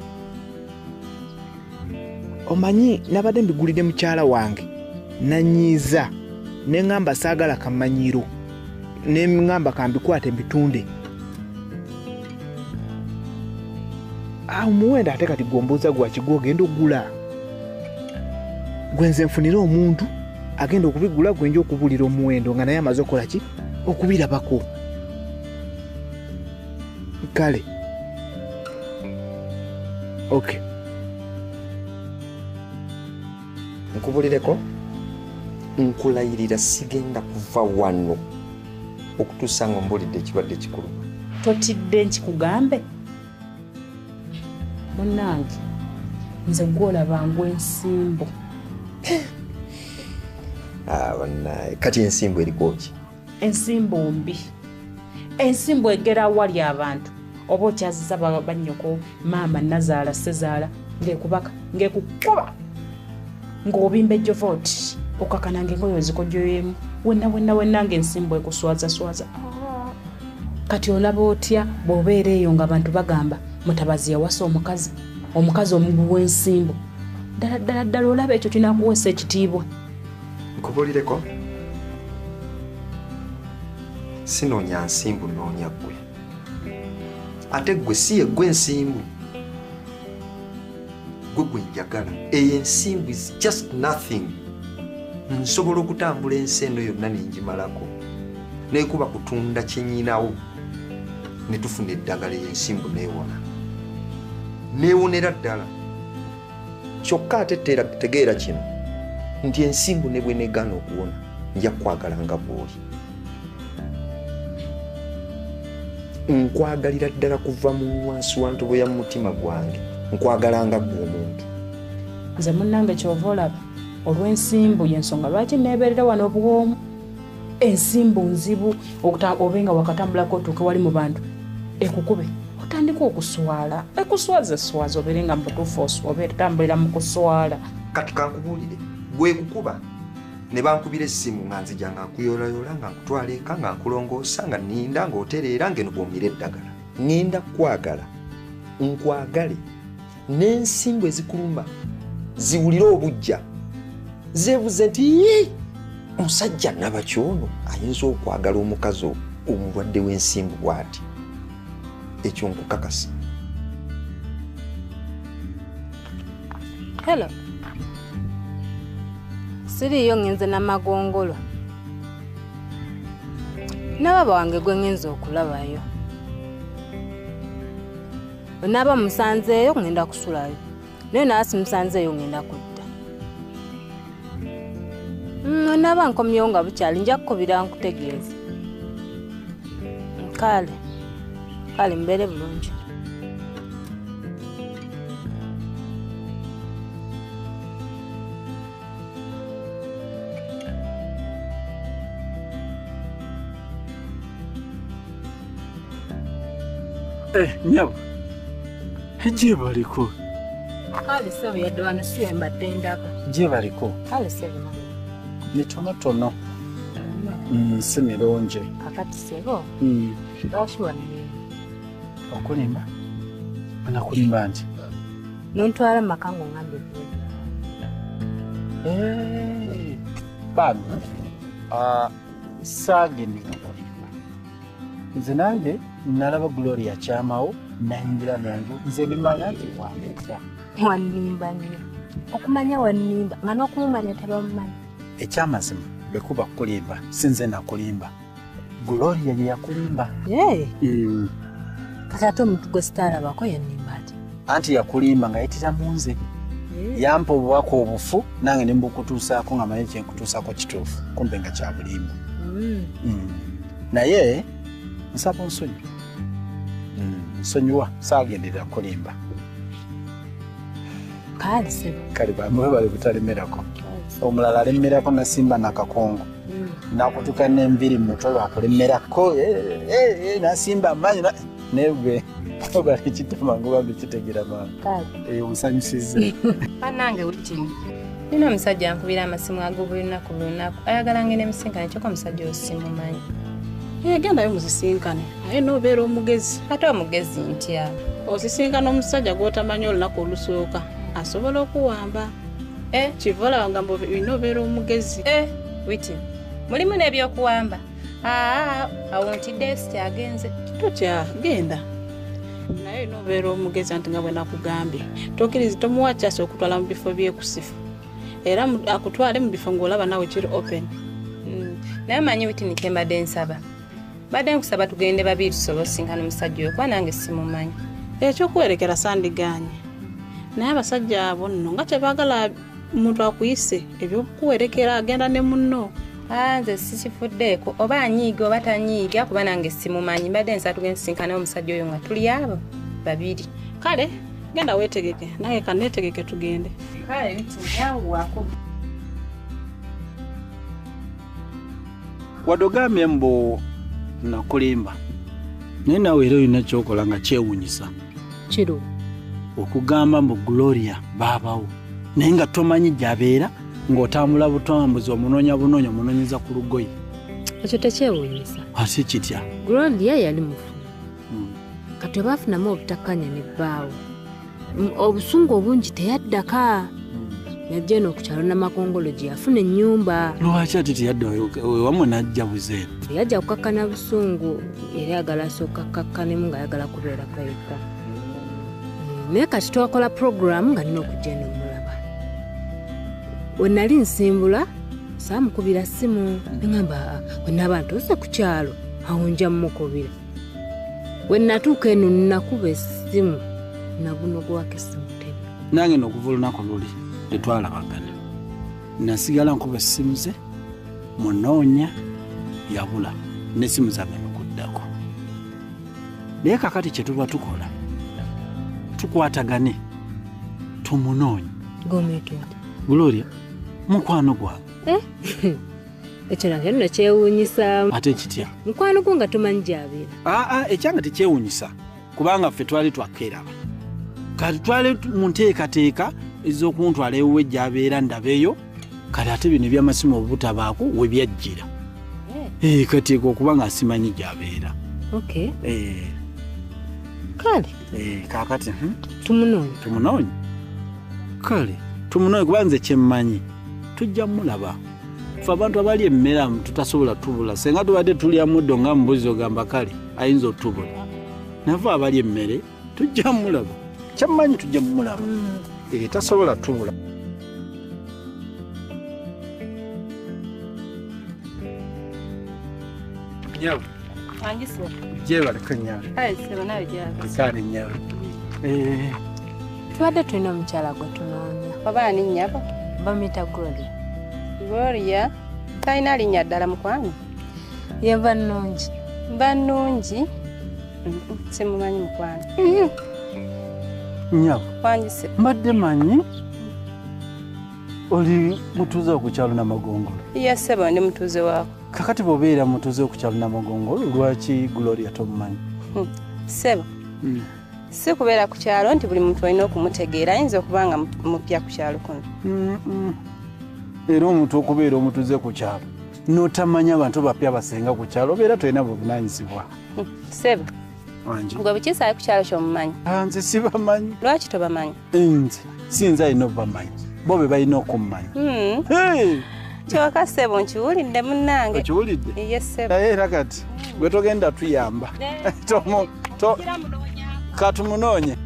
[SPEAKER 6] Omanyi nabadde mbigulidde mukyala wange nanyiiza ne ŋŋamba saagala kamanyiiro ne ŋŋamba kambikwate mbitunde. Omuwendo ate kati gw'ombuuza gwaki gw'ogenda oggula? Gwe nze nfunire omuntu agenda okubigula gwe nja okubulira omuwendo nga naye amaze okukola ki? Okubirabako. Kale. Okay.
[SPEAKER 8] Nkubulireko, nkulayirira sigenda kuva wano okutuusa nga mbulidde ekirwadde ekikuluma.
[SPEAKER 3] Totidde nkikugambe? Munnange, nze gw'olaba ngw'ensimbu.
[SPEAKER 8] Bannaye, kati ensimbu eriko ki?
[SPEAKER 3] Ensimbu mbi. Ensimbu egera awali abantu. Oba okyazizza bannyoko, maama nnazaala, ssezaala, ng'ekubaka, ng'ekukuba. Ng'obimba ejjovooti, okakana ng'engoye ozikojjoyemu, wenna wenna wenna ng'ensimbu ekuswazaswaza. Kati olaba otya bw'obeera eyo ng'abantu bagamba Mutabazi yawasa omukazi, omukazi omugugu w'ensimbu. Ddala ddala ddala olaba ekyo kinaakuweesa ekitiibwa.
[SPEAKER 8] Nkubulireko, sinoonya nsimbu noonya ggwe. Ate ggwe si ye ggwe ensimbu. Gwe gwe njagala. Eyo ensimbu is just nothing. Nsobola okutambula ensi eno yonna ne ngimalako. Naye kuba kutunda kye nnyinawo ne tufuna eddagala eyo ensimbu neewona. Neewonera ddala. Kyokka ate tegeera kino nti ensimbu ne bwe negaana okuwona nja kukwagala nga bw'oli. Nkwagalira ddala kuva mu wansi wa ntobo ya mutima gwange. Nkwagala nga ggwe omuntu.
[SPEAKER 3] Nze munnange ky'ova olaba olw'ensimbu y'ensonga lwaki neebeerera wano obwomu. Ensimbu nzibu obe nga wakatambulako otuuke wali mu bantu ekukube otandika okuswala, ekuswaza eswaza obeere nga mu butuufu obeera otambulira mu kuswala.
[SPEAKER 8] Kati kankubuulire, gwe kukuba ne bankubira essimu nga nzija nga nkuyoolayola nga nkutwala eka nga nkulongoosa nga nninda ng'otereera ng'eno bw'omira eddagala. Ŋŋenda kukwagala, nkwagale n'ensimbu ezikuluma ziwulire obuggya zeebuze nti omusajja nabaki ono ayinza okwagala omukazi omulwadde w'ensimbu bw'ati. Ekyo nkukakasa.
[SPEAKER 7] Hello. Siriiyo ngenze n'amagongolo. N'ababa wange gwe ngenze okulabayo. Onaaba musanzeeyo ngenda kusulayo. Naye naaba simusanzeeyo ngenda kudda. Onaaba nkomyewo nga bukyali nja kukubira nkutegeeze. Kale. Kale mbeere bulungi.
[SPEAKER 1] Nyabo. Gyebaliko.
[SPEAKER 7] Kale ssebo yadde wano si we mbadde ndaga.
[SPEAKER 1] Gyebaliko.
[SPEAKER 7] Kale ssebo.
[SPEAKER 1] Mitonotono. Si mirungi.
[SPEAKER 7] Kakati ssebo. Lwaki wannimba?
[SPEAKER 1] Okulimba? Nakulimba nti?
[SPEAKER 7] Nontwala mu maka ng'oŋŋamba ebirungi.
[SPEAKER 1] Bano, saagenderera kulimba. Nze nange nalaba Gloria kyamawo nayingira nange nze bimanya nti wamutya.
[SPEAKER 7] Wannimba nnyo. Okumanya wannimba nga n'okumumanya tebamumanyi.
[SPEAKER 1] Ekyamazima bwe kuba kulimba si nze nakulimba. Gloria ye yakulimba.
[SPEAKER 7] Kati ate omuntu gwe sitaalabako yannimba ati?
[SPEAKER 1] Anti yakulimba ng'ayitira mu nze. Yampa obubaka obufu nange ne mbukutuusaako nga manyi kye nkutuusaako kituufu, kumbe nga kya bulimba. Naye nsaba onsonyiwe. Nsonyiwa, saagenderera kulimba.
[SPEAKER 7] Kale ssebo.
[SPEAKER 1] Kale bamwe bali butalemerako. Omulala alemerako nasimba nakakongo. Nakutuka n'enviiri mu mutwe lwakulemerako, nasimba amaanyi naye gwe obala ekitama ngoba mbikitegeera mangu.
[SPEAKER 7] Kale.
[SPEAKER 1] Onsanyusizza.
[SPEAKER 11] Bannange Witini, nina omusajja ankubira amasimu ag'obuli lunaku buli lunaku, ayagala ngende musisinkane kyokka omusajja oyo simumanyi.
[SPEAKER 12] Gendayo musisinkane, naye n'obeera omugezi.
[SPEAKER 11] Ate omugezi ntya?
[SPEAKER 12] Osisinkana omusajja gw'otamanyi olunaku olusooka, asobola okuwamba. Kiva olaba nga olina obeera omugezi.
[SPEAKER 11] Witini, mulimu n'ebyokuwamba. Awo ntiddeyo sikyagenze.
[SPEAKER 12] Totya, genda. Naye olina obeera omugezi anti nga bwe nakugambye. Tokkiriza tomuwa kyasi okutwala mu bifo byekusifu. Era akutwale mu bifo ng'olaba naawe kiri open.
[SPEAKER 11] Naye omanyi Witini kye mbadde nsaba. Mbadde nkusaba tugende babiri tusobole osisinkana omusajja oyo kuba nange simumanyi.
[SPEAKER 12] Ekyokuwerekera sandigaanye. Naye abasajja abo nno nga tebaagala muntu akuyise ebyokuwerekera agenda ne munno.
[SPEAKER 11] Nze sikifuddeeko oba anyiiga oba tanyiiga kuba nange simumanyi. Mbadde nsaba tugende tusisinkane omusajja oyo nga tuli abo babiri.
[SPEAKER 12] Kale genda weetegeke nange kanneetegeke tugende.
[SPEAKER 11] Kale Witini yanguwako.
[SPEAKER 1] Wadde ogambye mbu nakulimba, naye naawe era olina ky'okola nga kyewuunyisa.
[SPEAKER 7] Kiro?
[SPEAKER 1] Okugamba mbu Gloria baabawo naye nga tomanyi gy'abeera ng'otambula butambuzi omunoonya bunoonya omunoonyeza ku lugoye.
[SPEAKER 7] Ekyo tekyewuunyisa.
[SPEAKER 1] Ate kitya?
[SPEAKER 7] Gloria yali mufu. Kati baafunamu obutakkaanya ne bbaawe. Obusungu obungi teyaddaka. Yajja eno ku kyalo Namakongolo gye yafuna ennyumba.
[SPEAKER 1] Lwaki ate teyadda wamwe n'ajja buzeeru?
[SPEAKER 7] Yajja kukakkana busungu era ayagala asooka akkakkanemu ng'ayagala kubeerako yekka. Naye kati twakola puroguraamu nga nina okujja eno mmulaba. We nali nsimbula saamukubira ssimu ne ŋŋamba we naaba ntuuse ku kyalo awo nja mmukubira. We natuuka eno nakuba essimu nagunogwako essimu teri.
[SPEAKER 1] Nange nno okuva olunaku luli tetwalabagana. Nasigala nkuba essimu ze munoonya yabula n'essimu zange nokuddako. Naye kakati kye tuba tukola tukwatagane tumunoonye.
[SPEAKER 7] Gomuyita otya?
[SPEAKER 1] Gloria mukwano gwange.
[SPEAKER 7] Ekyo nakyo nno kyewuunyisa.
[SPEAKER 1] Ate kitya?
[SPEAKER 7] Mukwano gwo nga tomanyi gy'abeera.
[SPEAKER 1] Ekyange tekyewuunyisa kubanga ffe twali twakkeeraba. Kati twali mu nteekateeka ez'okuntwala ewuwe gy'abeera ndabeyo, kati ate bino eby'amasimu obutabaako we byajjira. Kati okuba nga simanyi gy'abeera.
[SPEAKER 7] Okay. Kale.
[SPEAKER 1] Kaakati.
[SPEAKER 7] Tumunoonye.
[SPEAKER 1] Tumunoonye. Kale tumunoonye kuba nze kye mmanyi tujja mulaba. Ffe abantu abali emmere tutasobola tubula. Singa tubadde tulya muddo nga mbuzi ogamba kale ayinza otubula. Naye abali emmere tujja mulaba. Kye mmanyi tujja mulaba. Tasobola tubula. Nyabo.
[SPEAKER 11] Wangi ssebo.
[SPEAKER 1] Gyebaleko nnyabo.
[SPEAKER 11] Kale ssebo naawe gy'ali.
[SPEAKER 1] Kale nnyabo.
[SPEAKER 7] Tubadde tulina omukyala gwe tunoonya.
[SPEAKER 11] Oba ani nnyabo?
[SPEAKER 7] Bamuyita Gloria.
[SPEAKER 11] Gloria talina linnya ddala mukwano?
[SPEAKER 7] Ye nva nnungi.
[SPEAKER 11] Nva nnungi? Simumanyi mukwano.
[SPEAKER 1] Nnyabo.
[SPEAKER 11] Wangi ssebo.
[SPEAKER 1] Mbadde manyi oli mutuuze ku kyalo Namagongolo.
[SPEAKER 11] Ye ssebo ndi mutuuze waako.
[SPEAKER 1] Kakati bw'obeera mutuuze ku kyalo Namagongolo lwaki Gloria tomumanyi?
[SPEAKER 11] Ssebo. Si kubeera ku kyalo nti buli muntu olina okumutegeera, ayinza okuba nga mupya ku kyalo kuno.
[SPEAKER 1] Era omuntu okubeera omutuuze ku kyalo n'otamanya abantu bapya basenga ku kyalo obeera tolina buvunaanyizibwa.
[SPEAKER 11] Ssebo. Gwe bukiisaayo ku kyalo ky'omumanyi?
[SPEAKER 1] Nze sibamanyi.
[SPEAKER 11] Lwaki tobamanyi?
[SPEAKER 1] Nze sinze alina obubamanyi. Bo be balina okummanya.
[SPEAKER 11] Kyokka ssebo nkiwulidde munnange.
[SPEAKER 1] Okiwulidde?
[SPEAKER 11] Ye ssebo.
[SPEAKER 1] Naye era kati gwe togenda tuyamba. Katumunoonye.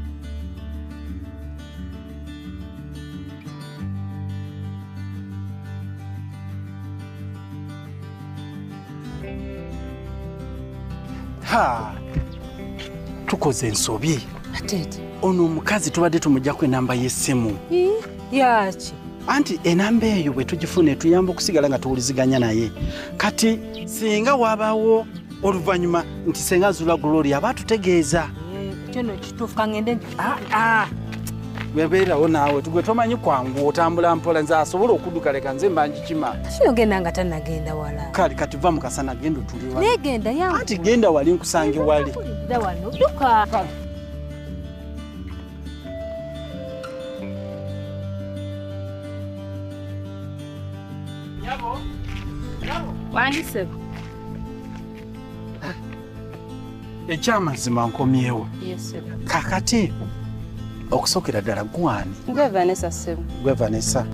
[SPEAKER 1] Ha! Tukoze ensobi. Atete. Ono omukazi tubadde tumuggyako enamba y'essimu.
[SPEAKER 7] Yaki?
[SPEAKER 1] Anti enamba eyo bwe tugifuna etuyamba okusigala nga tuwuliziganya naye. Kati singa wabaawo oluvannyuma nti senga Zula Gloria aba atutegeeza.
[SPEAKER 7] Ekyo nno kituufu kangende.
[SPEAKER 1] Webeerawo naawe tugwe tomanyi kwangu otambula mpola nze asobola okudduka leka nze mba ngikima.
[SPEAKER 7] Kino genda nga tannagenda wala.
[SPEAKER 1] Kale kati va mu kasana genda otuli wali.
[SPEAKER 7] Negenda yangu.
[SPEAKER 1] Anti genda wali nkusange wali.
[SPEAKER 7] Dda wano dduka.
[SPEAKER 9] Wangi ssebo.
[SPEAKER 1] Ekyamazima nkomyewo. Kakati okusookera ddala gwani?
[SPEAKER 11] Gwe Vanessa ssebo.
[SPEAKER 1] Gwe Vanessa?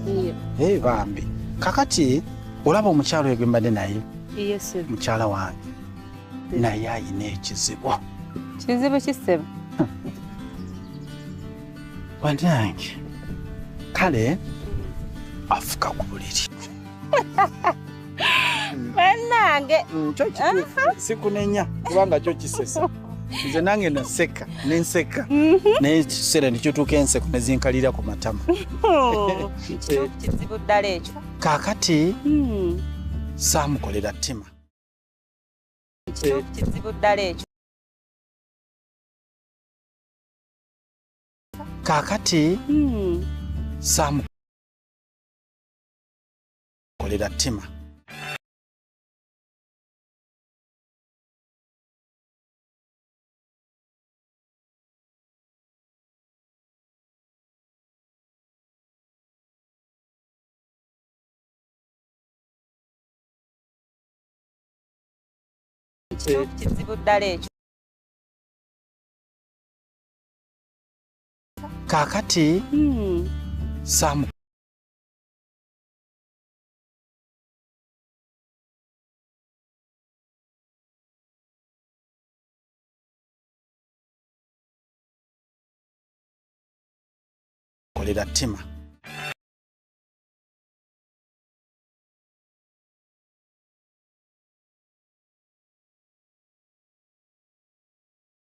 [SPEAKER 1] Ee bambi. Kakati olaba omukyalo oyo gwe mbadde naye?
[SPEAKER 11] Iye ssebo.
[SPEAKER 1] Mukyala wange. Naye ayina ekizibu.
[SPEAKER 11] Kizibu ki ssebo?
[SPEAKER 1] Bannange. Kale afuka ku buliri.
[SPEAKER 11] Bannange.
[SPEAKER 1] Kyo kituufu sikunenya kubanga kyo kisesa. Nze nange naseka nenseka naye ekiseera ne kituuka enseko ne zinkalira ku matama.
[SPEAKER 11] Kituufu kizibu ddala ekyo.
[SPEAKER 1] Kaakati saamukolera ttima.
[SPEAKER 11] Kituufu kizibu ddala ekyo.
[SPEAKER 1] Kaakati saamukolera ttima.
[SPEAKER 11] Kituufu kizibu ddala ekyo.
[SPEAKER 1] Kaakati saamukolera ttima.